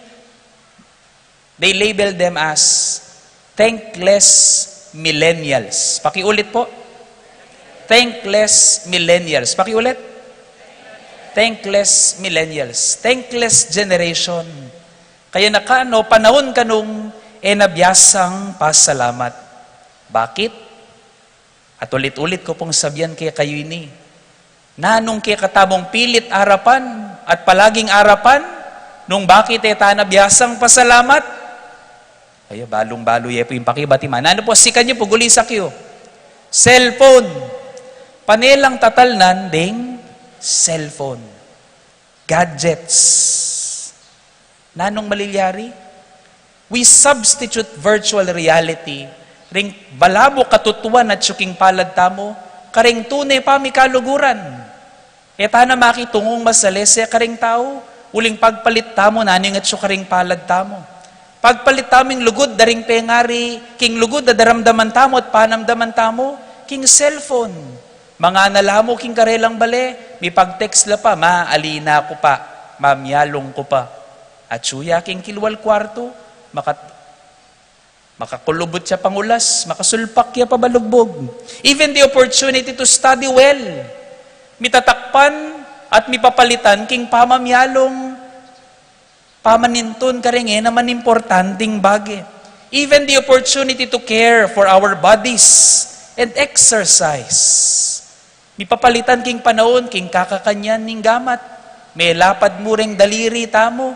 they label them as thankless millennials. Pakiulit po. Thankless millennials. Pakiulit. Thankless millennials. Thankless generation. Kayanakan o panaun kanung e na biasang pasalamat. Bakit? At ulit-ulit ku pung sabian kekayu ini. Nanung kekatamung pilit arapan at palaging arapan, nung bakit e ta na biasang pasalamat? Ayo, balung-balu ye pu ing pakibat iman. Nanu pu, sikan yu pu, gulisak yu. Cellphone. Pane lang tatalnan ding cellphone. Gadgets. Nanung malilyari? We substitute virtual reality, ring balamu katutuan atyu king palad tamu, kareng tune pamikaluguran. E tana makitungung masalese karing tau, uling pagpalit tamu nanu ing atsu karing palad tamu. Pagpalit tamu ing lugud da ring pengari king lugud a daramdaman tamu at panamdaman tamu king cellphone. Manganal la mu king karelang bale, mipag-text la pa, "Ma, ali na ku pa, mamialung ku pa." Atsu ya king kilwal kuartu, makat-, makakulubut ya pangulas, makasulpak ya pabalugbug. Even the opportunity to study well, mitatakpan at mipapalitan king pamamialung, pamanintun karing e naman importanting bage. Even the opportunity to care for our bodies and exercise, mipapalitan king panaun king kakakanyan ning gamat. Melapad mu ring daliri tamu,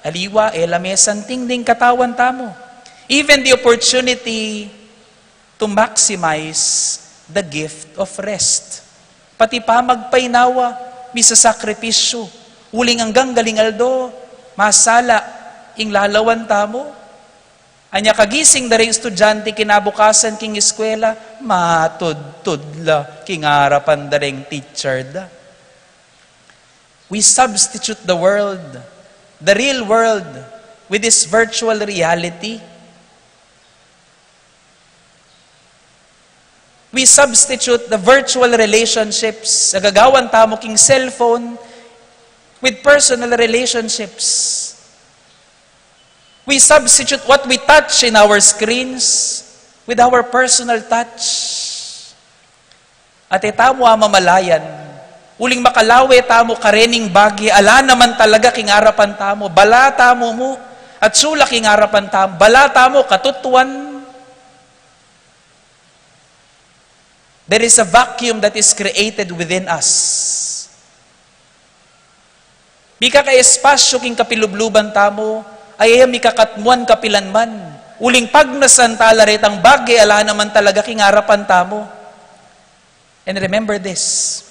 aliwa e la mesanting ding katawan tamu. Even the opportunity to maximize the gift of rest. Pati pamagpainawa, misasakripisyu, uling anggang galing aldo, masala ing lalawan tamu. Anya kagising da ring estudyante kinabukasan king eskwela, matudtud la king arapan da ring teacher da. We substitute the world, the real world, with this virtual reality. We substitute the virtual relationships a gagawan tamu king cellphone with personal relationships. We substitute what we touch in our screens with our personal touch. At e tamu amamalayan, uling makalawe tamu karening bage ala naman talaga king arapan tamu, bala tamu mu, atsu la king arapan tamu, bala tamu katutuan. There is a vacuum that is created within us. Mika ka espasyu king kapilubluban tamu, ay e mikakatmuan kapilanman. Uling pagnasan tala retang bage ala naman talaga king arapan tamu. And remember this,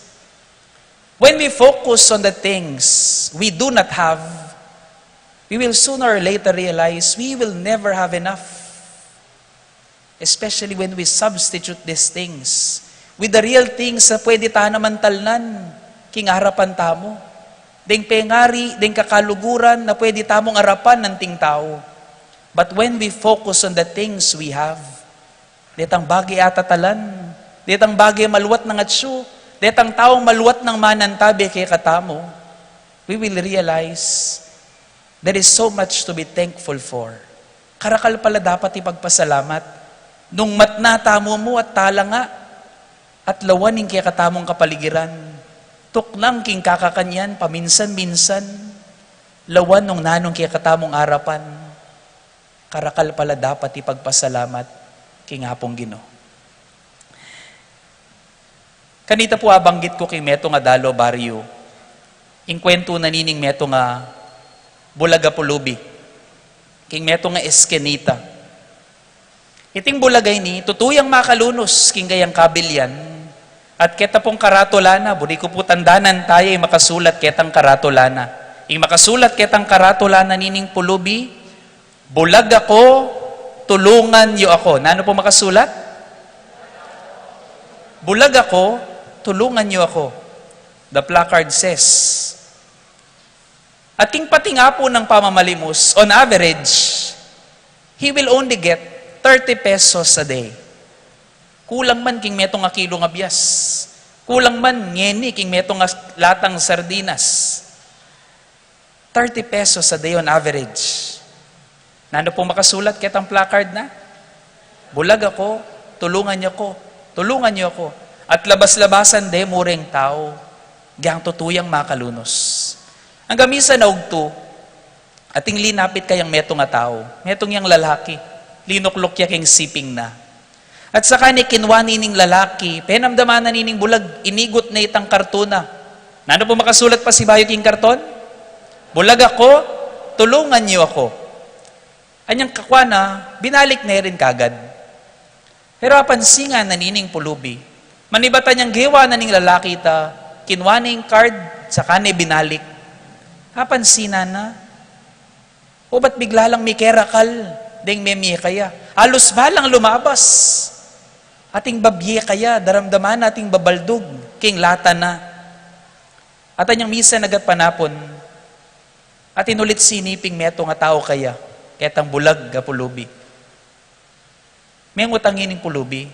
when we focus on the things we do not have, we will sooner or later realize we will never have enough. Especially when we substitute these things with the real things na pwede ta naman talnan king arapan tamu. Deng pengari, deng kakaluguran na pwede tamung arapan anting tau. But when we focus on the things we have, detang bage atatalan, detang bage maluat nang atsu, detang taung maluat nang manantabe kekatamu, we will realize there is so much to be thankful for. Karakal pala dapat ipagpasalamat nung matna tamu mu at talanga at lawan ing kekatamung kapaligiran. Tuknang king kakakanyan paminsan-minsan, lawan nung nanung kekatamung arapan. Karakal pala dapat ipagpasalamat king Apung Ginu. Kanita pu abanggit ku king metung a dalo baryu ing kwentu na nining metung a bulag a pulubi, king metung a eskenita. Iting bulag a ini, tutu yang makalunus king kayang kabilyan, at keta pung karatula na, buri ku pu tandanan taya ing makasulat ketang karatula na. Ing makasulat ketang karatula na nining pulubi, "Bulag ako, tulungan yu ako." Nanu pu makasulat? "Bulag ako, tulungan yu ako." The placard says, at king pating apu nang pamamalimus, on average, he will only get thirty pesos a day. Kulang man king metung a kilung a bias. Kulang man ngeni king metung a latang sardinas. Thirty pesos a day on average. Nanu pung makasulat ketang placard na? "Bulag ako, tulungan yu ako, tulungan yu ako." At labas-labasan de mu reng tau, giyang tutu yang makalunus. Angga misan a ugtu, ating linapit kayang metung a tau, metung yang lalaki, linukluk ya king siping na. At saka ne kinwa nining lalaki, penamdaman na nining bulag, inigut ne itang karton na. Nanu pu makasulat pasibayu king karton? "Bulag ako, tulungan yu ako." Anyang kakwa na, binalik ne rin kagad. Pero apansinan na nining pulubi, manibat anyang gewa na ning lalaki ita, kinwa ne ing card, saka ne binalik. Apansinan na, o ba't bigla lang mikerakal deng memie kaya? Alus balang lumabas. Ating babie kaya, daramdaman na ating babaldug king lata na. At anyang misa nagat panapun, at inulit siniping metung a tau kaya, ketang bulag a pulubi. Mengut ang ining pulubi,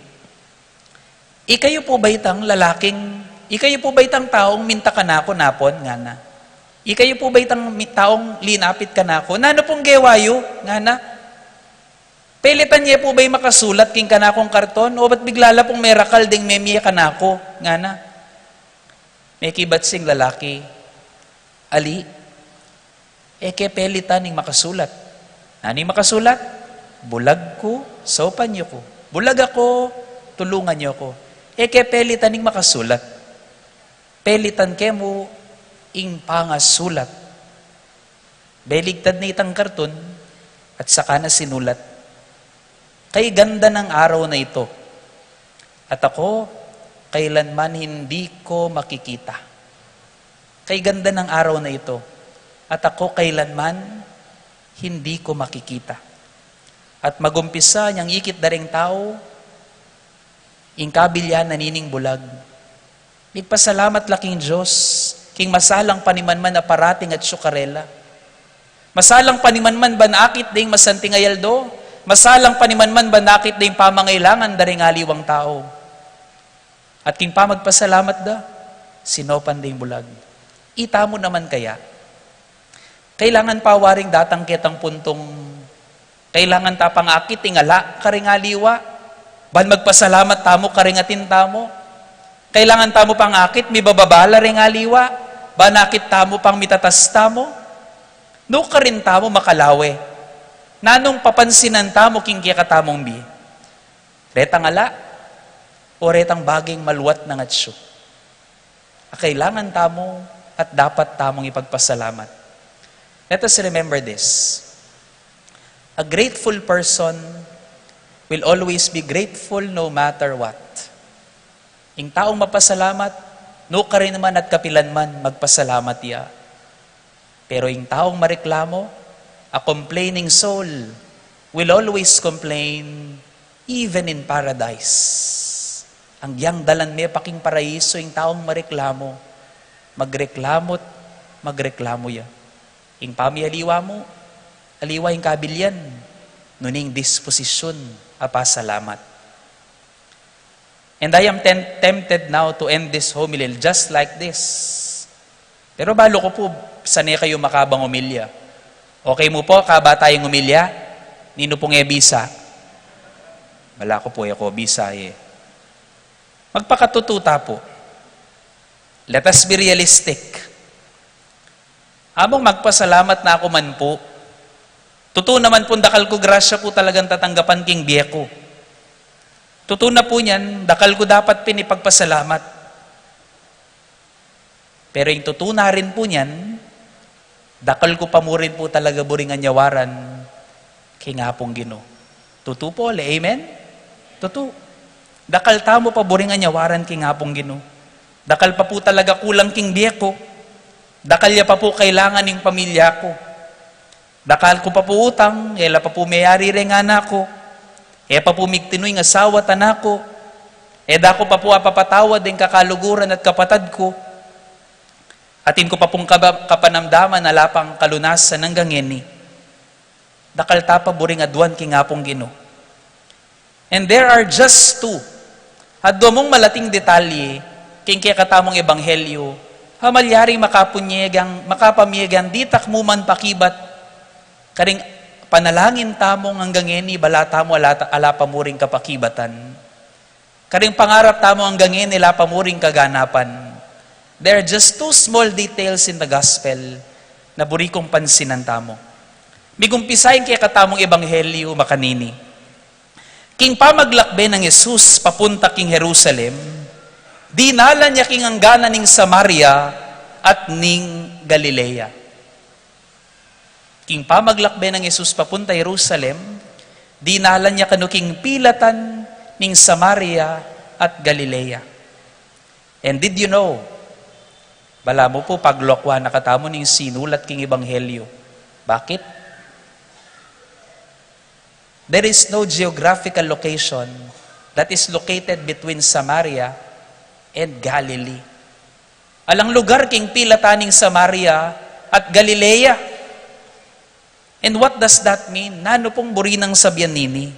"Ikayu pu ba itang lalaking, ikayu pu ba itang taung minta kanaku napun?" ngana. "Ikayu pu ba itang mi-, taung linapit kanaku? Nanu pung gewa yu?" ngana. "Pelitan ye pu ba i makasulat king kanakung karton? O ba't bigla la pung merakal ding memie kanaku?" ngana. Mekibat sing lalaki, "Ali, e ke pelitan ing makasulat. Nanu ing makasulat? Bulag ku, saupan yu ku. Bulag aku, tulungan yu ku. E ke pelitan ing makasulat. Pelitan ke mu ing pangasulat." Beligtad ne itang karton at saka na sinulat, "Kay ganda ng araw na ito, at ako kailanman hindi ko makikita. Kay ganda ng araw na ito, at ako kailanman hindi ko makikita." At magumpisa nyang ikit da ring tau ing kabilian na nining bulag. Migpasalamat la king Dios king masalang panimanman a parating atyu karela. Masalang panimanman ban akit ding masanting a aldo, masalang panimanman ban akit ding pamangailangan da ring aliwang tau. At king pamagpasalamat da, sinaupan ding bulag. Itamu naman kaya, kailangan pa waring datang ketang puntung kailangan ta pang akit ing ala karing aliwa, ban magpasalamat tamu karing atin tamu. Kailangan tamu pang akit mibababa la ring aliwa, ban akit tamu pang mitatas tamu. Nukarin tamu makalawe? Nanung papansinan tamu king kekatamung bie? Retang ala o retang baging maluat nang atyu a kailangan tamu at dapat tamung ipagpasalamat? Let us remember this. A grateful person will always be grateful no matter what. Ing taung mapasalamat, nukarin man at kapilan man, magpasalamat ya. Pero ing taung mareklamo, a complaining soul, will always complain, even in paradise. Anggiyang dalan me pa king paraiso ing taung mareklamo, magreklamo't magreklamo ya. Ing pamialiwa mu, aliwa ing kabilian, nune ing disposisyun a pasalamat. And I am ten-, tempted now to end this homily just like this. Pero balu ku pu, sane kayu makabang umilya. Okay mu pu, kaba tayung umilya? Ninu pung e bisa? Balaku pu, e ku bisa, e. Magpakatutu ta pu. Let us be realistic. Among magpasalamat na ku man pu. Tutu naman pung dakal ku grasya pu talagang tatanggapan king bie ku. Tutu na pu niyan, dakal ku dapat pin ipagpasalamat. Pero ing tutu na rin pu niyan, dakal ku pa mu rin pu talaga buring anyawaran king Apung Ginu. Tutu pu, ole, amen? Tutu. Dakal tamu pa buring anyawaran king Apung Ginu. Dakal pa pu talaga kulang king bie ku. Dakal ya pa pu kailangan ing pamilya ku. Dakal ku pa pu utang, e la pa pu meyari reng anak ku. E pa pu migtinu ing asawa at anak ku. E da ku pa pu apapatawad ing kakaluguran at kapatad ku. Atin ku pa pung kaba-, kapanamdaman a ala pang kalunasan anggang ngeni. Dakal ta pa buring aduan king Apung Ginu. And there are just two. Adwa mung malating detalye king kekatamung ebanghelyo a malyaring makapunyegang, makapamyegang ditak mu man pakibat karing panalangin tamung anggang ngeni bala tamu ala, ala pa mu ring kapakibatan. Karing pangarap tamu anggang ngeni ala pa mu ring kaganapan. There are just two small details in the gospel na buri kung pansinan tamu. Migumpisa ing kekatamung ebanghelyo makanini. King pamaglakbe nang Jesus papunta king Jerusalem, dinalan ya king angganan ning Samaria at ning Galilea. King pamaglakbe nang Jesus papunta Jerusalem, dinalan ya kanu king pilatan ning Samaria at Galilea. And did you know, balamu pu paglokwa na katamu ning sinulat king ebanghelyo. Bakit? There is no geographical location that is located between Samaria and Galilee. Alang lugar king pilatan ning Samaria at Galilea. And what does that mean? Nanu pung buri nang sabian nini?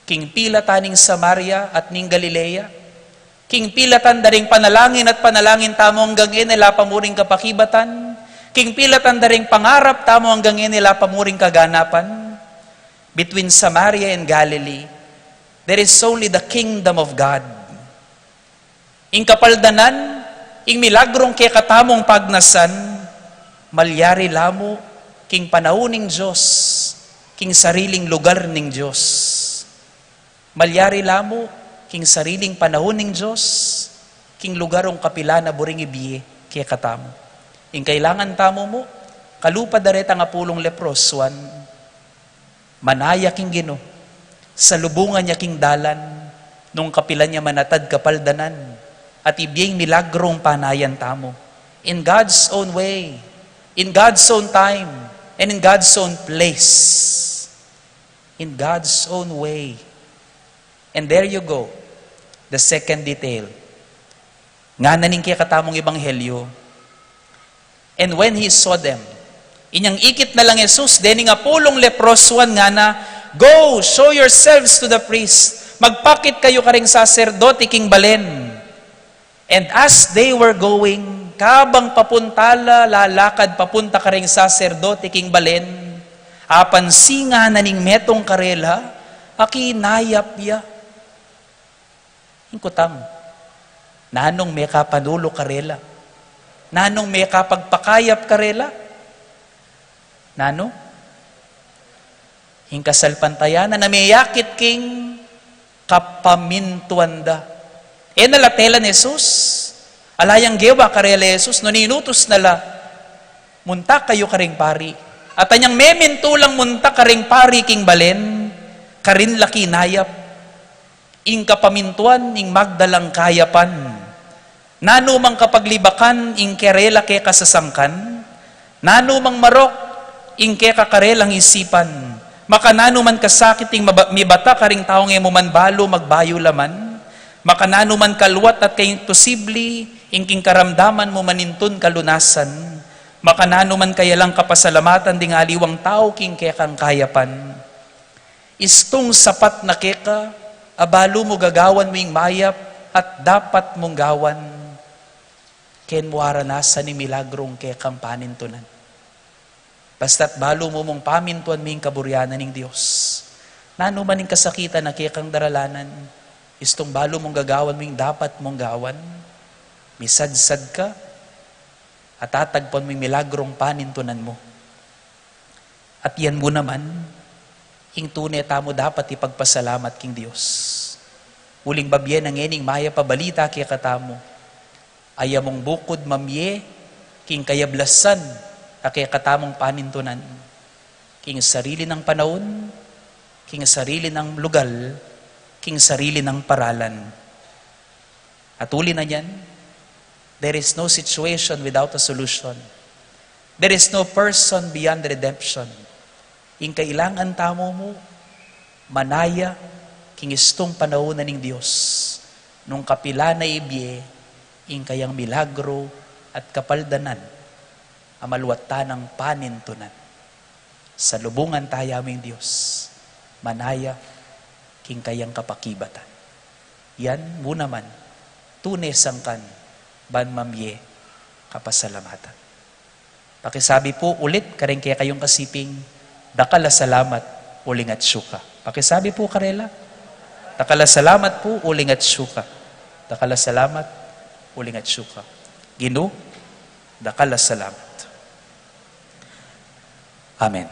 King pilatan ning Samaria at ning Galilea? King pilatan da ring panalangin at panalangin tamu anggang e ne la pa muring kapakibatan? King pilatan da ring pangarap tamu anggang e ne la pa muring kaganapan? Between Samaria and Galilee, there is only the kingdom of God. Ing kapaldanan, ing milagrung kekatamung pagnasan, malyari la mu king panaun ning Dios, king sariling lugar ning Dios. Malyari la mu king sariling panaun ning Dios, king lugar ung kapilan na buring ibie kekatamu. Ing kailangan tamu mu, kalupa da retang apulung leprosuan, manaya king Ginu, salubungan ya king dalan, nung kapilan ya manatad kapaldanan, at ibie ing milagrung panayan tamu. In God's own way, in God's own time, and in God's own place. In God's own way. And there you go. The second detail. Ngana ning kekatamung ebanghelyo, "And when he saw them," inyang ikit na lang Jesus dening apulung leprosuan, ngana, "Go, show yourselves to the priest." Magpakit kayu karing saserdote king balen. And as they were going, kabang papunta la, lalakad papunta karing saserdote king balen, apansin na ning metung karela, akinayap ya. Ing kutang, nanung mekapanulu karela? Nanung mekapagpakayap karela? Nanu? Ing kasalpantayanan a meyakit king kapamintuan da. E na la telan Jesus. Ala yang gewa karela Jesus, nung inutus na la, "Munta kayu karing pari." At anyang memintu lang munta karing pari king balen, karin la kinayap. Ing kapamintuan ing magdalang kayapan. Nanu mang kapaglibakan ing karela kekasasangkan, nanu mang marok ing kekakarelang isipan, makananu man kasakit ing maba-, mibata karing taung e mu man balu magbayu laman, makananu man kaluat at kaimposibli ing king karamdaman mu manintun kalunasan, makananu man kayalang kapasalamatan ding aliwang tau king kekang kayapan. Istung sapat na keka, a balu mu gagawan mu ing mayap at dapat mung gawan, ken mu aranasan ing milagrung kekang panintunan. Basta't balu mu mung pamintuan mu ing kaburian ning Dios. Nanu man ing kasakitan a kekang daralanan, istung balu mung gagawan mu ing dapat mung gawan, misadsad ka, at tatagpuan mu ing milagrung panintunan mu. At yan mu naman, ing tune tamu dapat ipagpasalamat king Dios. Uling babie na ngening mayap a balita kekatamu, a ya mung bukud mamie king kayablasan a kekatamung panintunan, king sarili nang panaun, king sarili nang lugal, king sarili nang paralan. At uli na niyan, there is no situation without a solution. There is no person beyond redemption. Ing kailangan tamu mu, manaya king istung panaun na ning Dios, nung kapilan na ibie ing kayang milagro at kapaldanan a maluat tanang panintunan. Salubungan taya mu ing Dios, manaya king kayang kapakibatan. Yan mu naman, tune sangkan ban mamie kapasalamatan. Pakisabi pu ulit karing kekayung kasiping, "Dakal a salamat uling atsu ka." Pakisabi pu karela, "Dakal a salamat pu uling atsu ka. Dakal a salamat uling atsu ka." Ginu, dakal a salamat. Amen.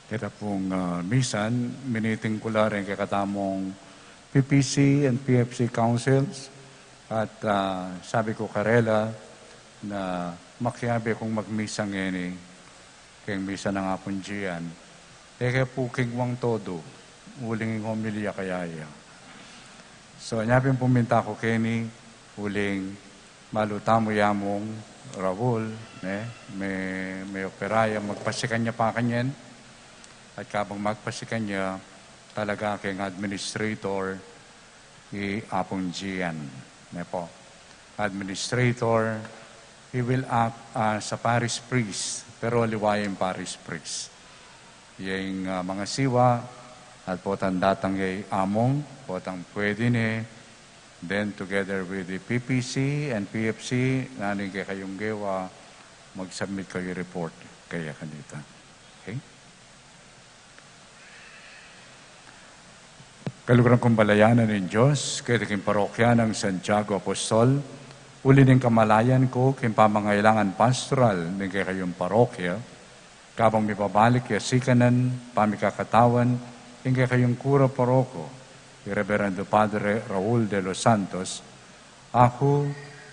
Keta pung, ah, misan, miniting ku la ring kekatamung P P C and P F C councils, at, ah, sabi ku karela, na makiabe kung magmisa ngeni, keng misa nang Apung Gian. E ke pu king wang todo, uling ing homilya kaya ya. So, nya pin puminta ku keni, uling malu tamu i Among Raul, ne, me, me opera ya, magpasikan ya pa kanyan, at kabang magpasikan ya, talaga keng administrator, i Apung Gian, ne po. Administrator, he will act as a parish priest, pero aliwa ya ing parish priest. Ing, ah, mangasiwa, at potang datang ya i Among, potang pwede ne, then together with the P P C and P F C, nanu ing kekayung gewa, mag-submit kayu report kaya kanita. Okay? Kaluguran kung balayanan ning Dios, keti king parokya nang Santiago Apostol, uli ning kamalayan ku king pamangailangan pastoral ning kekayung parokya, kabang mibabalik ya sikanan pamikakatawan ing kekayung kura paroko, i Reverendo Padre Raul de los Santos, aku,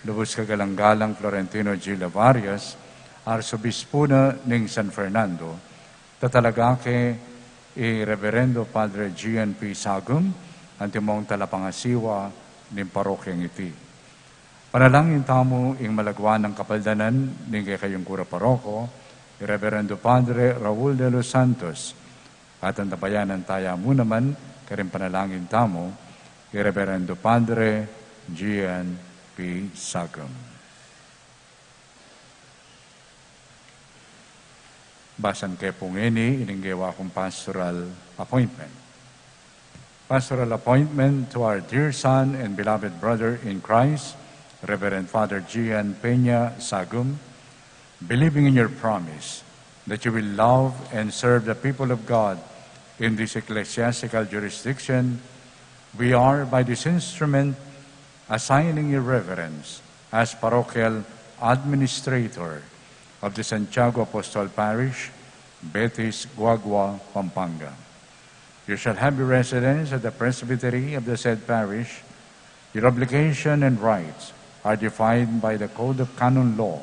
lubus kagalang-galang Florentino G. Levarias, Arsobispo na ning San Fernando, tatalaga ke i Reverendo Padre Gian P. Sagum, antimong talapangasiwa ning parokyang iti. Panalangin tamu ing malagwa nang kapaldanan ning kekayung kura paroko, i Reverendo Padre Raul de los Santos, at antabayanan taya mu naman karing panalangin tamu, i Reverendo Padre Gian P. Sagum. Basan ke pu ngeni ining gewa kung pastoral appointment. Pastoral appointment to our dear son and beloved brother in Christ, Reverend Father Gian Peña Sagum, believing in your promise that you will love and serve the people of God in this ecclesiastical jurisdiction, we are, by this instrument, assigning you reverence as parochial administrator of the Santiago Apostol Parish, Betis, Guagua, Pampanga. You shall have your residence at the presbytery of the said parish. Your obligation and rights are defined by the Code of Canon Law,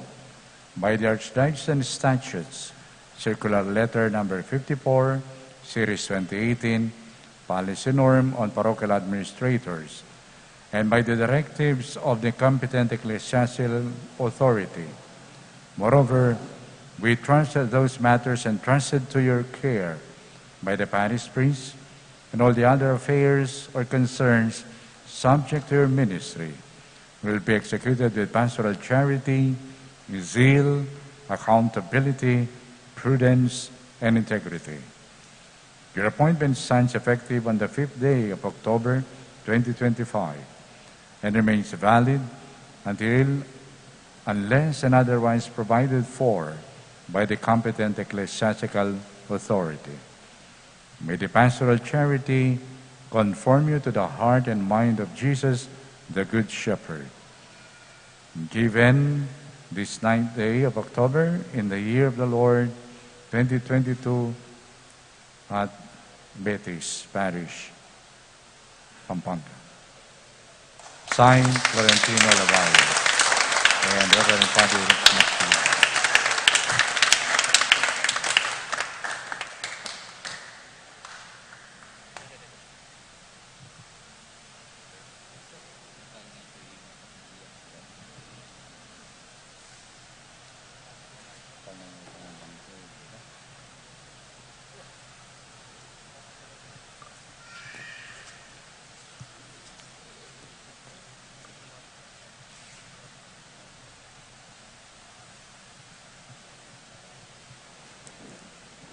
by the Archdiocesan Statutes, Circular Letter Number fifty-four, Series twenty eighteen, Policy Norm on Parochial Administrators, and by the directives of the competent ecclesiastical authority. Moreover, we trust that those matters entrusted to your care by the parish priest and all the other affairs or concerns subject to your ministry will be executed with pastoral charity, zeal, accountability, prudence, and integrity. Your appointment signs effective on the fifth day of October twenty twenty-five and remains valid until, unless and otherwise provided for by the competent ecclesiastical authority. May the pastoral charity conform you to the heart and mind of Jesus, the Good Shepherd. Given this ninth day of October in the year of the Lord twenty twenty-two at Betis Parish, Pampanga. Signed, Florentino Lavalle and Reverend Father Martin.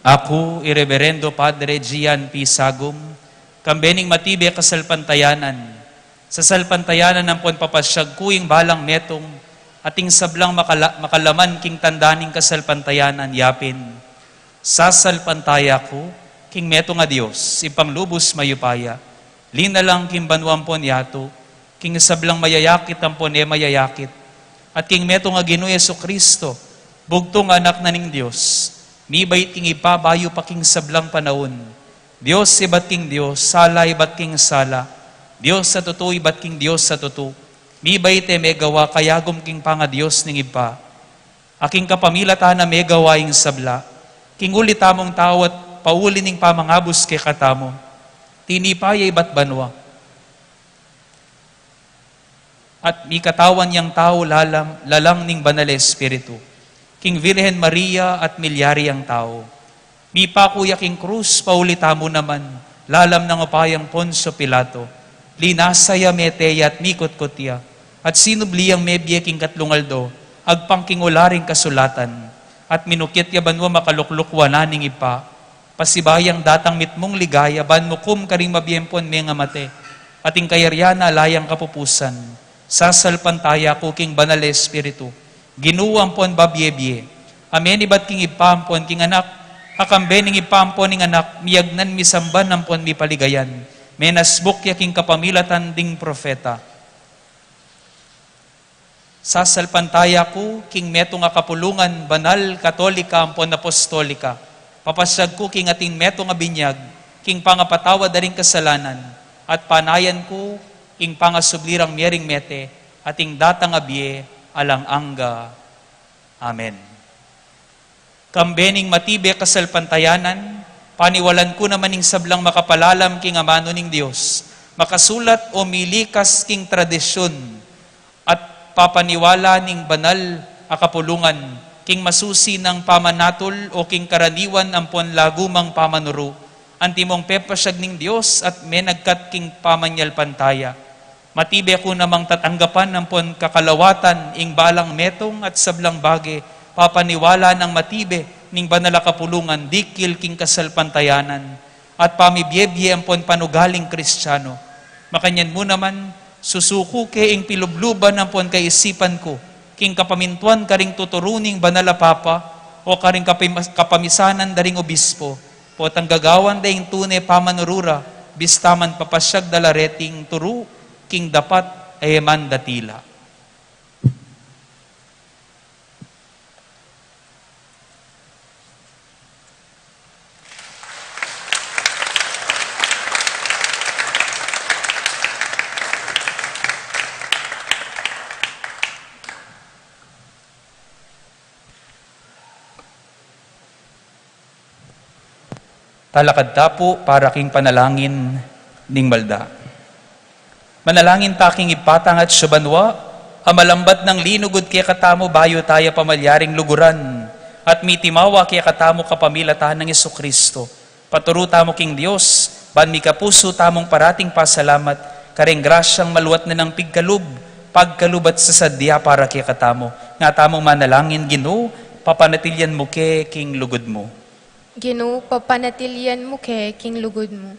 Aku, i Reverendo Padre Gian P. Sagum, kambe ning matibe kasalpantayanan, sasalpantayanan ampon papasyag ku ing balang metung, at ing sablang makala-, makalaman king tanda ning kasalpantayanan yapin. Sasalpantaya ku king metung a Dios, Ibpang lubus mayupaya, linalang king banua ampon yatu, king sablang mayayakit ampon e mayayakit, at king metung a Ginu Jesucristo, bugtung a Anak na ning Dios, mibait king Ibpa bayu pa king sablang panaun, Dios ibat king Dios, sala ibat king sala, Dios a tutu ibat king Dios a tutu, Mibait e megawa kayagum king pangadios ning Ibpa, a king kapamilatan na megawa ing sabla, king uli tamung tau at pauli ning pamangabus kekatamu, tinipa ya ibat banua. At mikatawan yang tau lalam, lalang ning Banal Espiritu, king Virgen Maria at milyari yang tau. Mipaku ya king krus, pauli tamu naman, lalam nang upayang Poncio Pilato. Linasa ya, mete ya, at mikutkut ya. At sinubli yang mebie king katlung aldo, agpang king ula ring kasulatan. At minukit ya banua, makalukluk wanan ning Ibpa. Pasibayu yang datang mitmung ligaya, ban mukum karing mabie ampon mengamate, at ing kayarian na ala yang kapupusan. Sasalpantaya ku king Banal Espiritu, Ginu ampon babie-bie, a menibat king Ibpa ampon king Anak, a kambe ning Ibpa ampon ning Anak, miyagnan, misamban ampon mipaligayan, menasbuk ya king kapamilatan ding propeta. Sasalpantaya ku king metung a kapulungan, banal, katolika, ampon apostolika. Papasiag ku king ating metung a binyag, king pangapatawad da ring kasalanan, at panayan ku ing pangasubli rang mie ring mete, at ing datang a bie alang angga. Amen. Kambe ning matibe kasalpantayanan, paniwalan ku naman ing sablang makapalalam king amanu ning Dios, makasulat o milikas king tradisyun at papaniwala ning banal a kapulungan, king masusi nang pamanatul o king karaniwan ampon lagu mang pamanuru, antimong pepasiag ning Dios at menagkat king pamanyalpantaya. Matibe ku namang tatanggapan ampon kakalawatan ing balang metung at sablang bage, papaniwala nang matibe ning banal a kapulungan dikil king kasalpantayanan at pamibie-bie ampon panugaling Kristiano. Makanyan mu naman, susuku ke ing pilubluban ampon kaisipan ku, king kapamintuan karing tuturu ning banal a papa, o karing kapim-, kapamisanan da ring obispo, potang gagawan da ing tune pamanuru ra, bista man papasiag da la reting turu king dapat a e man datila. Talakad ta pu para king panalangin ning malda. Manalangin ta king Ibpa tang atsu banua, a malambat nang linugud kekatamu bayu ta ya pamalyaring luguran, at mitimawa kekatamu kapamilatan nang Jesucristo. Paturu tamu king Dios, ban mikapusu tamung parating pasalamat, kareng grasyang maluat na nang pigkalub, pagkalub at sasadya para kekatamu. Nga tamung manalangin, Ginu, papanatilian mu ke king lugud mu. Ginu, papanatilian mu ke king lugud mu.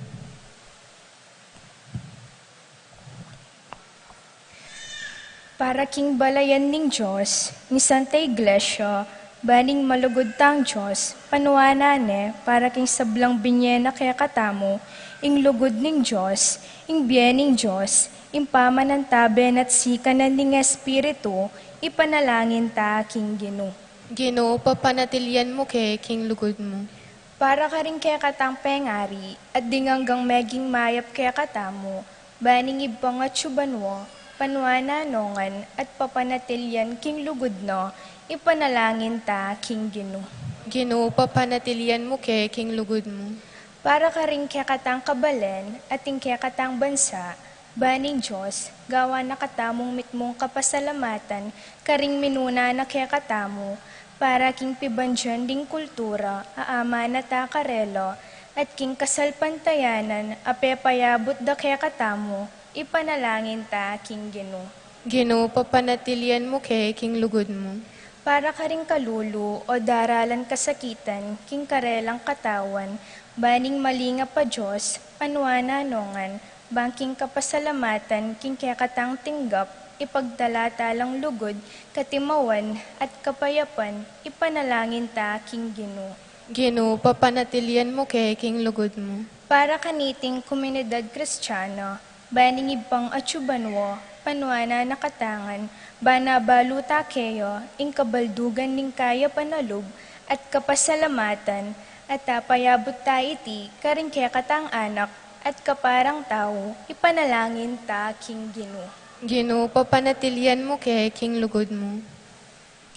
Para king balayan ning Dios, ning Santa Iglesia, ban ing malugud tang Dios, panuanan ne, para king sablang binie na kekatamu, ing lugud ning Dios, ing bie ning Dios, ing pamanantabe na at sikanan ning Espiritu, ipanalangin ta king Ginu. Ginu, papanatilian mu ke king lugud mu. Para karing kekatang pengari, at ding anggang meging mayap kekatamu, ban ing Ibpang atsu banua, panuanan no ngan, at papanatilian king lugud na, ipanalangin ta king Ginu. Ginu, papanatilian mu ke king lugud mu. Para karing kekatang kabalen, at ing kekatang bansa, ban ing Dios, gawan na katamung mitmung kapasalamatan, karing minuna na kekatamu, para king pibandian ding kultura, a amana ta karela, at king kasalpantayanan, a pepayabut da kekatamu, ipanalangin ta king Ginu. Ginu, papanatilian mu ke king lugud mu. Para karing kalulu o daralan kasakitan, king karelang katawan, ban ing malingap a Dios, panuanan no ngan, ban king kapasalamatan, king kekatang tinggap, ipagtala ta lang lugud, katimawan, at kapayapan, ipanalangin ta king Ginu. Ginu, papanatilian mu ke king lugud mu. Para kaniting komunidad Kristiana, ban ing Ibpang atsu banua, panuanan na kata ngan, ban abalu ta keya, ing kabaldugan ning kayapan a lub, at kapasalamatan, at apayabut ta iti, karing kekatang anak, at kaparang tau, ipanalangin ta king Ginu. Ginu, papanatilian mu ke king lugud mu.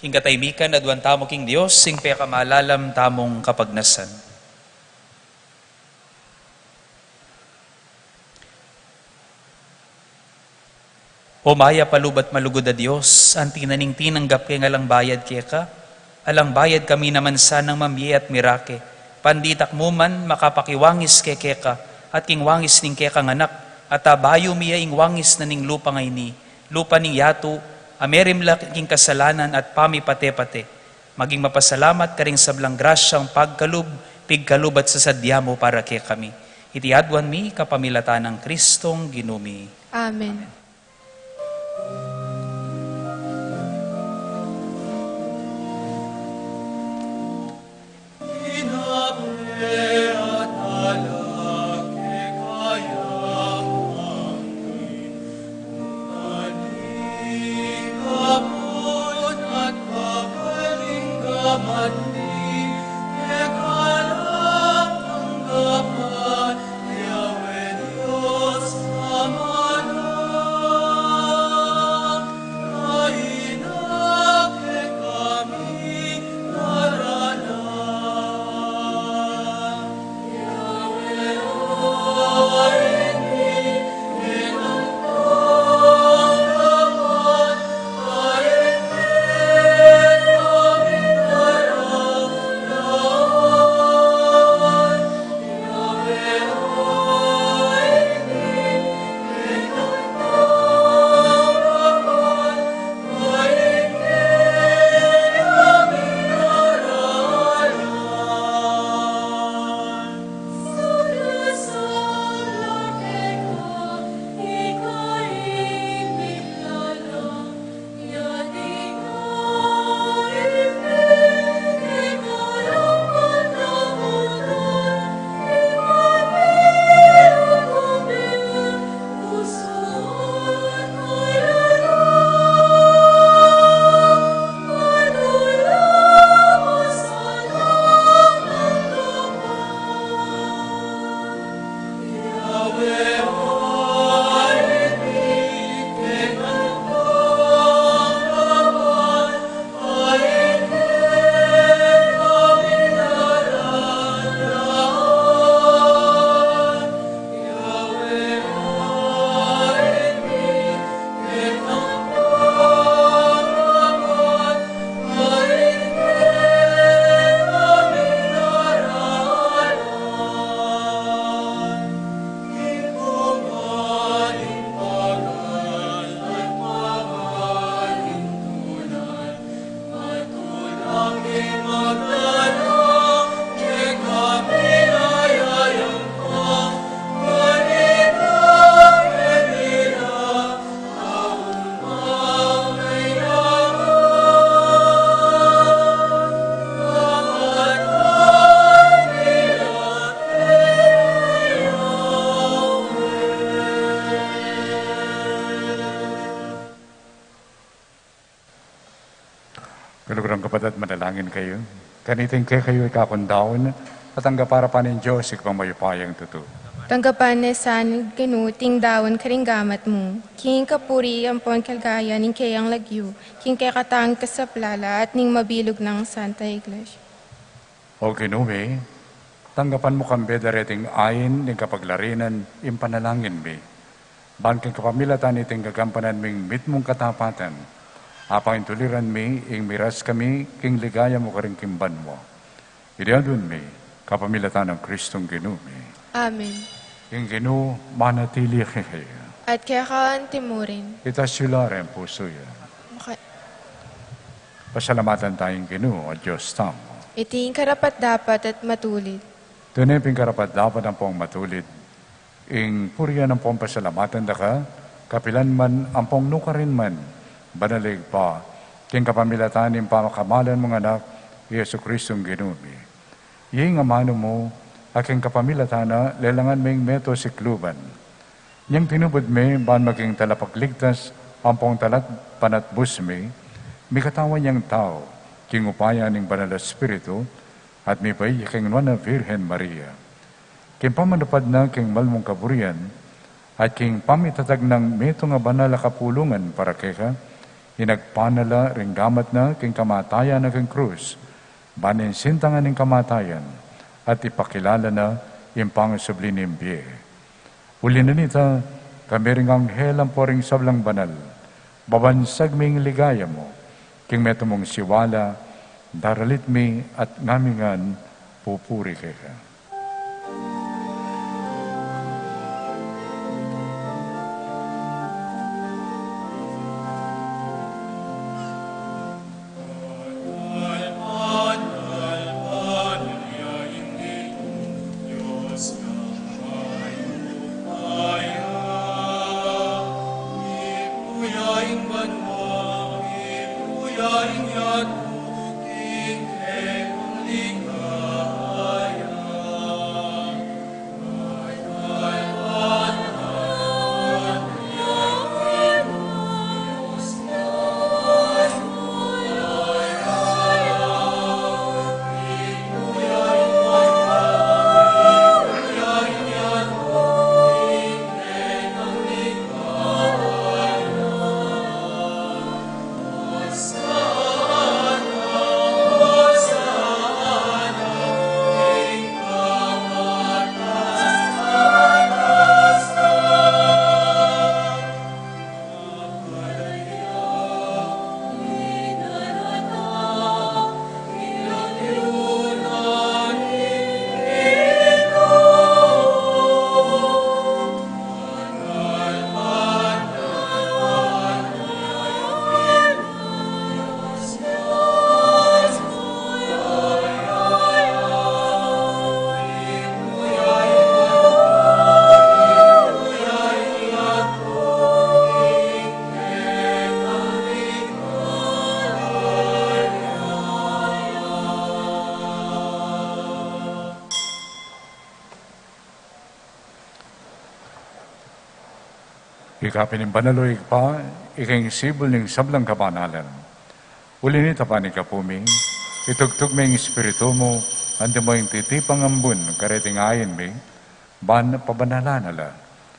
King kataymikan, aduan tamu king Dios ing pekamalalam tamung kapagnasan. O mayap a lub at malugud a Dios, anti na ning tinanggap ke ing alang bayad keka, alang bayad kami naman sanang mamie at mirake, panditak mu man makapakiwangis ke keka, at king wangis ning kekang Anak, at abayu mi ya ing wangis na ning lupa ngeni, lupa ning yatu, a merimla king kasalanan at pamipate-pate. Maging mapasalamat karing sablang grasyang pagkalub, pigkalub at sasadya mu para kekami. Iti aduan mi kapamilatan nang Kristong Ginu mi. Amen. Kaluguran, kapatad, manalangin kayu. Kaniting kekayu ikakung daun, at tanggapan na pa ning Dios Ibpang mayupayang tutu. Tanggapan na sa ning Ginu iting daun karing gamat mu, king kapurian ampon kaligayan ning keyang lagyu, king kekatamung kasaplalan at ning mabilug nang Santa Iglesia. O Ginu mi, tanggapan mu kambe dareting ain ning kapaglarinan ing panalangin mi. Ban king kapamilatan niting gagampanan ming mitmung katapatan, apangintuliran mi ing miras kami king ligaya mu karin king banua. Iti aduan mi kapamilatan nang Kristong Ginu mi. Amen. Ing Ginu manatili kekayu. At keka antimurin. Itas yu la ring pusu yu. Maka- Pasalamatan taya ing Ginu a Dios tamu. Iti ing karapat-dapat at matulid. Tune pin karapat-dapat ampong matulid ing purian ampong pasalamatan da ka, kapilan man ampong nukarin man, Banal a Ibpa, king kapamilatan ning pamakamalan mung Anak, i Jesucristong Ginu mi. Iya ing amanu mu, a king kapamilatan na lelangan me ing meto sikluban. Inyang tinubud me ban maging talapagligtas ampong talatpanatbus mi, mikatawan yang tau, king upaya ning Banal a Espiritu, at mibai ya king Nuan a Virgen Maria. King pamanupad na king mal mung kaburian, At king pamitatag nang metung a banal a kapulungan para keka, inagpan na la ring gamat na king kamatayan a king krus, ban ing sintangan ning kamatayan, at ipakilala na ing pangasubli ning bie. Uli na nita, kami ring anghel ampo ring sablang banal, babansag mi ing ligaya mu, king metung mung siwala, daralit mi at ngamingan pupuri keka. Ika pin ing banal, O Ibpa, ika ing sibul ning sablang kabanalan. Uli nita, panyawad mu king apu mi, itugtug me ing Espiritu mu, antimo ing titipang ambun kareting ain mi, ban pabanalan na la,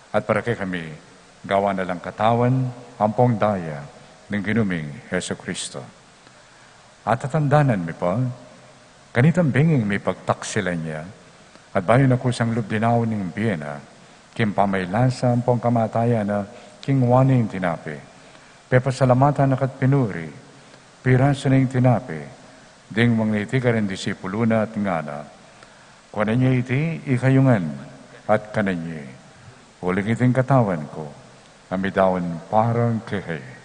at para kekami, gawan na lang katawan ampong daya ning Ginu ming Jesucristo. At tatandanan mi pa, kanitang benging mipagtaksilan ya, at bayu na kusang lub dinaun ing bie na, king pamaylasa ampong kamatayan na, kinua ne ing tinape, pepasalamatan na ka't pinuri, pirasu ne ing tinape, dingwang ne iti karing disipulu na at ngana: Kuanan ye iti ikayu ngan, at kanan ye, uling iti ing katawan ku, a midaun para kekayu.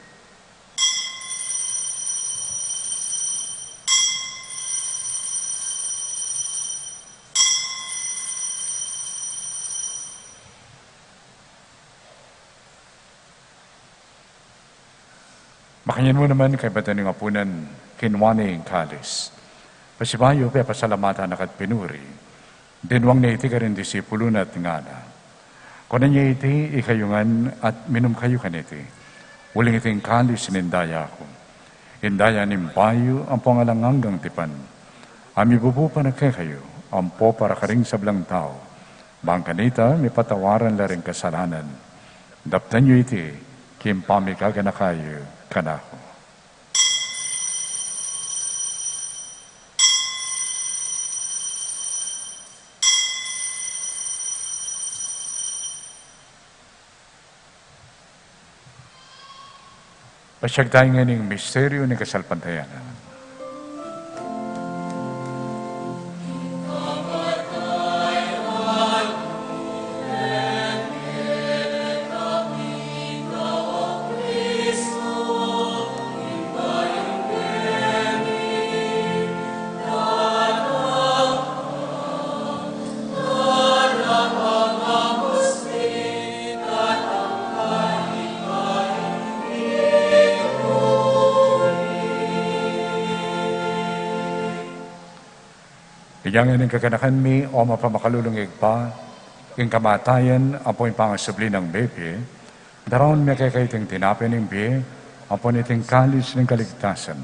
Makanyan mu naman, kaybat da ning apunan, kinua ne ing kalis. Pasibayu, pepasalamatan na ka't pinuri, dinwang ne iti karing disipulu na at ngana: Kuanan ye iti ikayu ngan at minum kayu kaniti, uling iti ing kalis ning daya ku, ing daya ning bayu ampong alang anggang tipan, a mibubu para kekayu ampo para karing sablang tau, bang kanita mipatawaran la ring kasalanan. Daptan yu iti king pamigaganaka yu kanaku. Pasiag tamu ngening misteryu ning kasalpantayanan. Inya ngeni, kaganakan mi, o mapamakalulung Ibpa, ing kamatayan ampo ing pangasubli nang mebie, daraun mi keka iting tinape ning bie ampo niting kalis ning kaligtasan.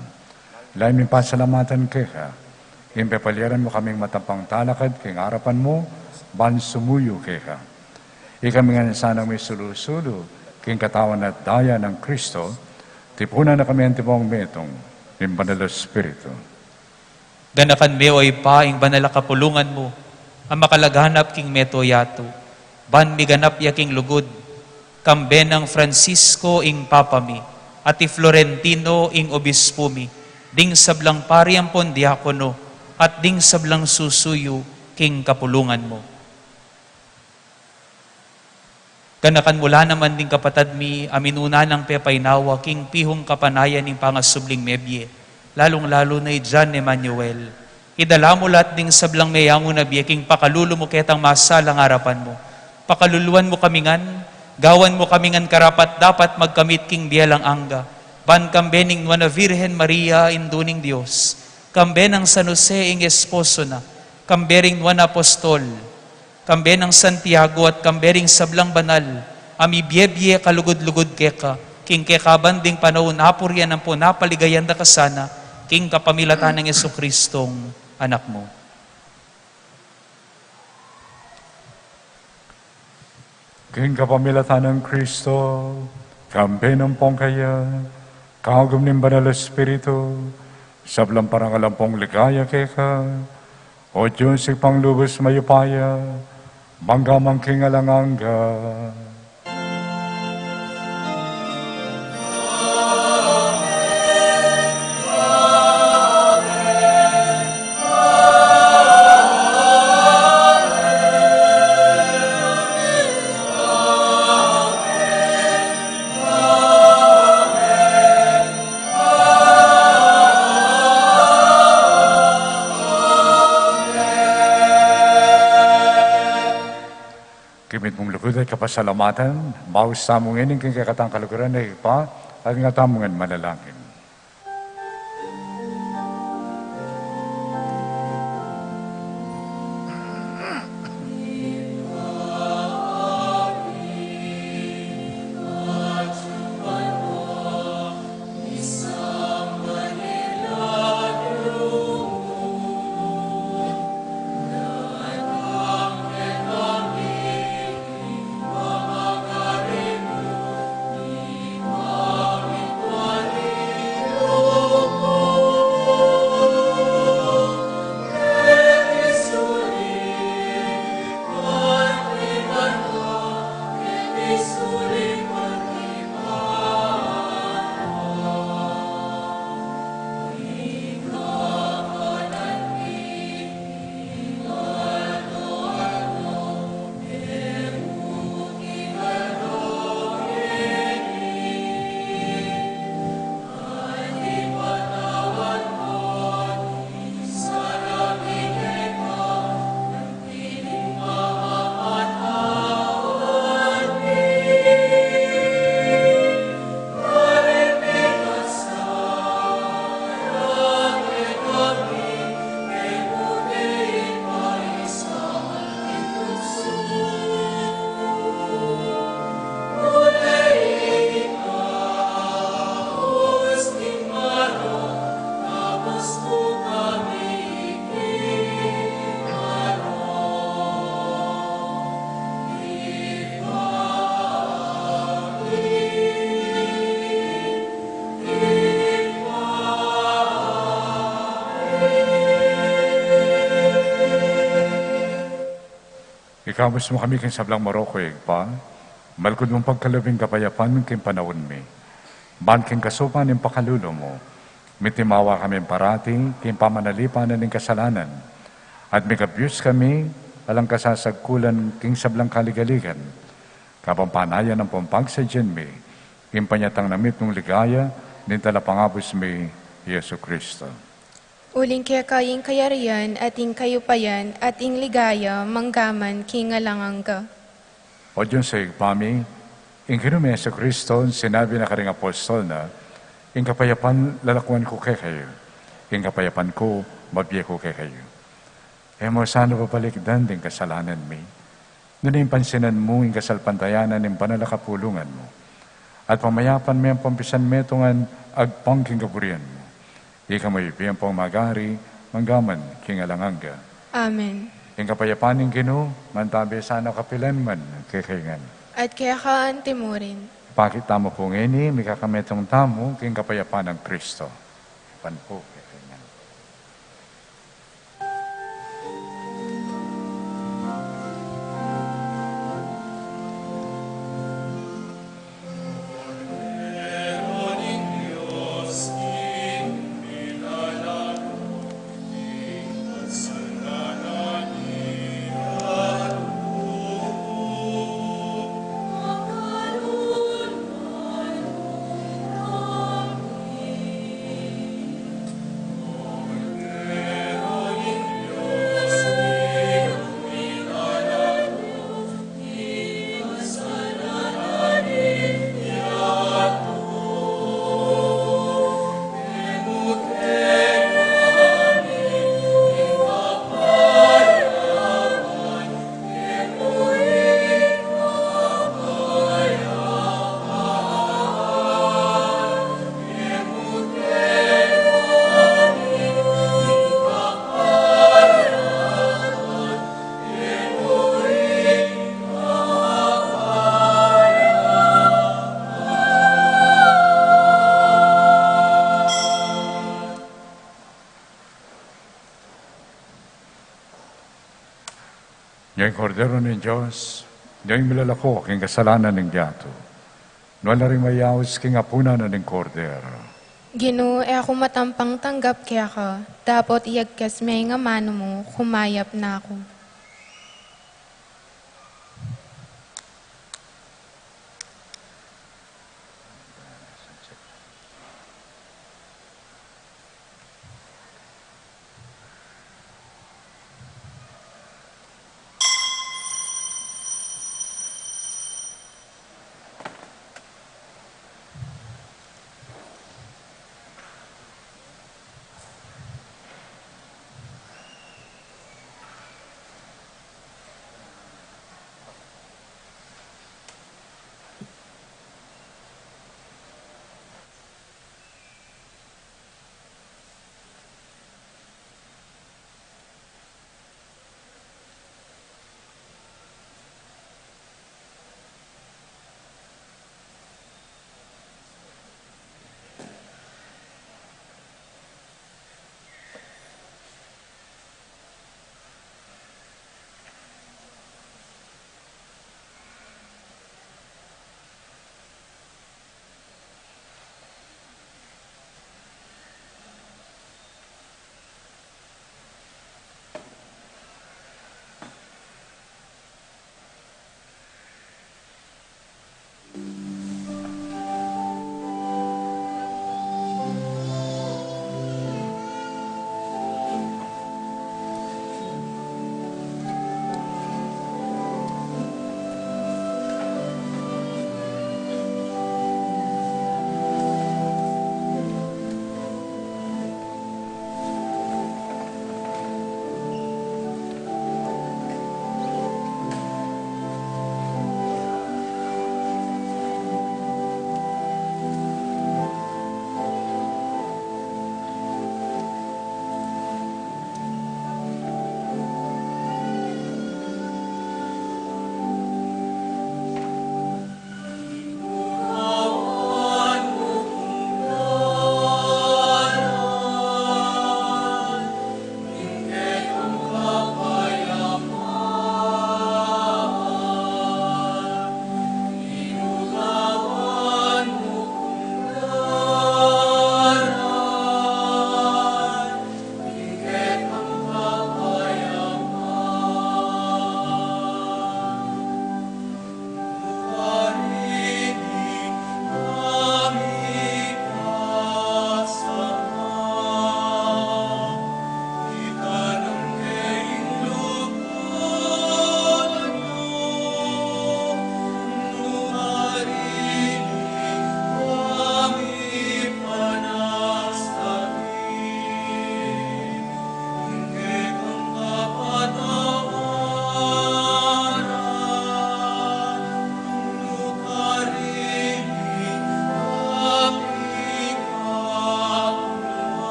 Lalu ming pasalamatan keka, ing pepalyaran mu kaming matampang talakad king arapan mu, ban sumuyu keka. Ikami ngan sanang misulu-sulu king katawan at daya nang Kristo, tipunan na kami antimo metung ning Banal a Espiritu. Ganakan me, o Ibpa, ing banal a kapulungan mu a makalaganap king meto yatu, ban miganap ya king lugud, kambe nang Francisco ing Papa mi, at i Florentino ing Obispu mi, ding sablang pari ampon diakono, at ding sablang susuyu king kapulungan mu. Ganakan mu la naman ding kapatad mi a minuna nang pepainawa king pihung kapanayan ning pangasubling mebie, lalung-lalu na i John Emmanuel. Idala mu la at ding sablang meyangu na bie king pakalulu mu ketang masalang arapan mu. Pakaluluan mu kami ngan, gawan mu kami ngan karapat-dapat magkamit king bie alang angga, ban kambe ning Nuan a Virgen Maria, Indu ning Dios, kambe nang San Jose ing esposo na, kambe ring Nuan a Apostol, kambe nang Santiago at kambe ring sablang banal a mibie-bie kalugud-lugud keka, king kekaban ding panaun apurian ampon apaligayan da ka sana, king kapamilatan nang Jesucristong Anak mu. King kapamilatan nang Kristo, kambe nang pongkaya, kaugum ning Banal a Espiritu, sablang parangal ampong ligaya keka, O Dios, Ibpang lubus mayupaya, mangga man king alang angga. King mitmung lugud at kapasalamatan, maus tamu ngeni king kekatang kaluguran a Ibpa, at nga tamu ngan manalangin. Ikabus mu kami king sablang marok, o Ibpa, malkud mung pagkalub ing kapayapan king panaun mi. Ban king kasupan ning pakalulu mu, mitimawa kami parati king pamanalipan ning kasalanan, at mikabyus kami alang kasasagkulan king sablang kaligaligan, kapampanayan ampong pagsadyan mi ing panyatang na mitmung ligaya ning Talapangabus mi, Jesucristo. Uling keka ing kayarian, at ing kayupayan, at ing ligaya, mangga man king alang angga. O Dios a Ibpa mi, ing Ginu ming Jesucristo, sinabi na karing apostol na, "Ing kapayapan lalakuan ku kekayu, ing kapayapan ku mabie ku kekayu." E mu sana babalikdan ding kasalanan mi, nune pansinan mu ing kasalpantayanan ning banal a kapulungan mu, at pamayapan me ampong pisan metung agpang king kaburian mu. Ika mu ibie ampong magari, mangga man king alang angga. Amen. Ing kapayapan ning Ginu, mantabi sana kapilan man kekayu ngan. At keka antimurin. Pakit tamu pu ngeni, mikakametung tamu king kapayapan nang Kristo. Pan pu kekayu ngan. Ing Kordero ning Dios, ing milalako king kasalanan ning yatu. Nuan la ring mayaus king apunan na ning Kordero. Ginu, e aku matampang tanggap keka, dapot iyagkas me ing amanu mu, kumayap na ku.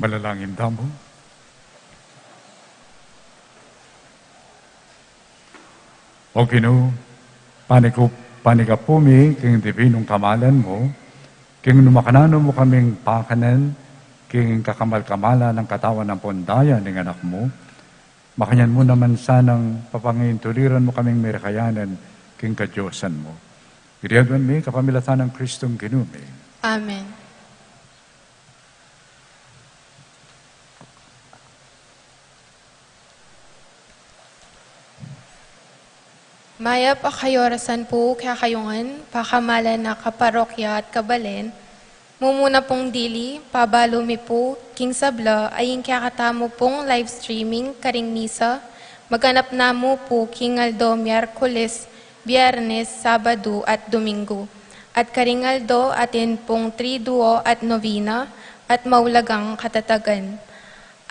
Panalangin tamu. O Ginu, paniku-, panikapu mi king dibinung kamalan mu, king numakananu mu kaming pakanan, king kakamal-kamalan nang katawan ampon daya ning Anak mu, makanyan mu naman sanang papangintuliran mu kaming merekayanan king kadiosan mu. Iti aduan mi kapamilatan nang Kristong Ginu mi. Amen. Mayap a kayorasan pu kekayu ngan, pakamalan a kaparokya at kabalen. Mumuna pung dili, pabalu mi pu king sabla a ing kekatamu pung live streaming karing misa, maganap na mu pu king aldo Miyerkules, Biyernes, Sabadu at Domingu, at karing aldo atin pung Triduo at Novena at maulagang katatagan.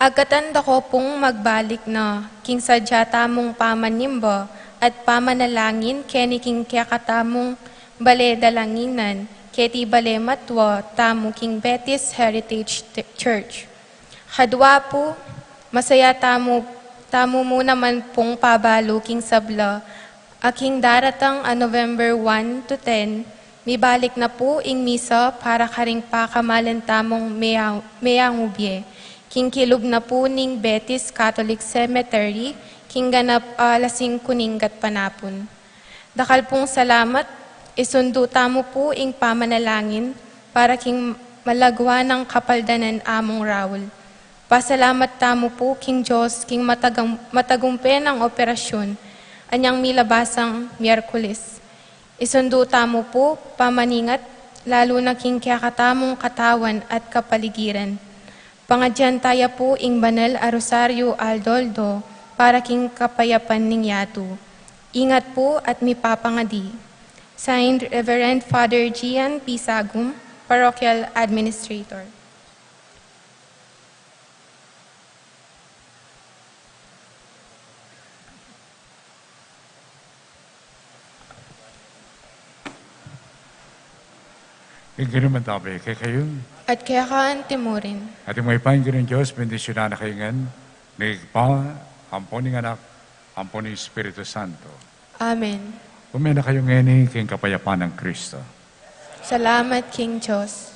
Agkatan da ko pung magbalik na king sadya tamung pamanimba at pamanalangin keni king kekatamung bale dalanginan, keti bale matua tamu king Betis Heritage T-, Church. Kadua pu, masaya tamu, tamu mu naman pung pabalu king sabla a king daratang a November one to ten, mibalik na pu ing misa para karing pakamalan tamung meyang-, meyangu bie. King kilub na pu ning Betis Catholic Cemetery, king ganap a alas singku ning gatpanapun. Dakal pung salamat, isundu tamu pu ing pamanalangin para king malagwa nang kapaldanan amung raul. Pasalamat tamu pu king Dios king matagam-, matagumpe nang operasyun anyang milabasang Miyerkules. Isundu tamu pu pamaningat, lalu na king kekatamung katawan at kapaligiran. Pangadyan taya pu ing banal a rosaryu aldo-aldo para king kapayapan ning yatu. Ingat pu at mipapangadi. Signed, Reverend Father Gian P. Sagum, Parochial Administrator. Ing Ginu mantabe kekayu. At keka antimurin. At ing mayupaya ning Dios, bendisyunan na kayu ngan ning Ibpa, ampo ning Anak, ampo ning Espiritu Santo. Amen. Ume na kayu ngeni king kapayapan nang Kristo. Salamat king Dios.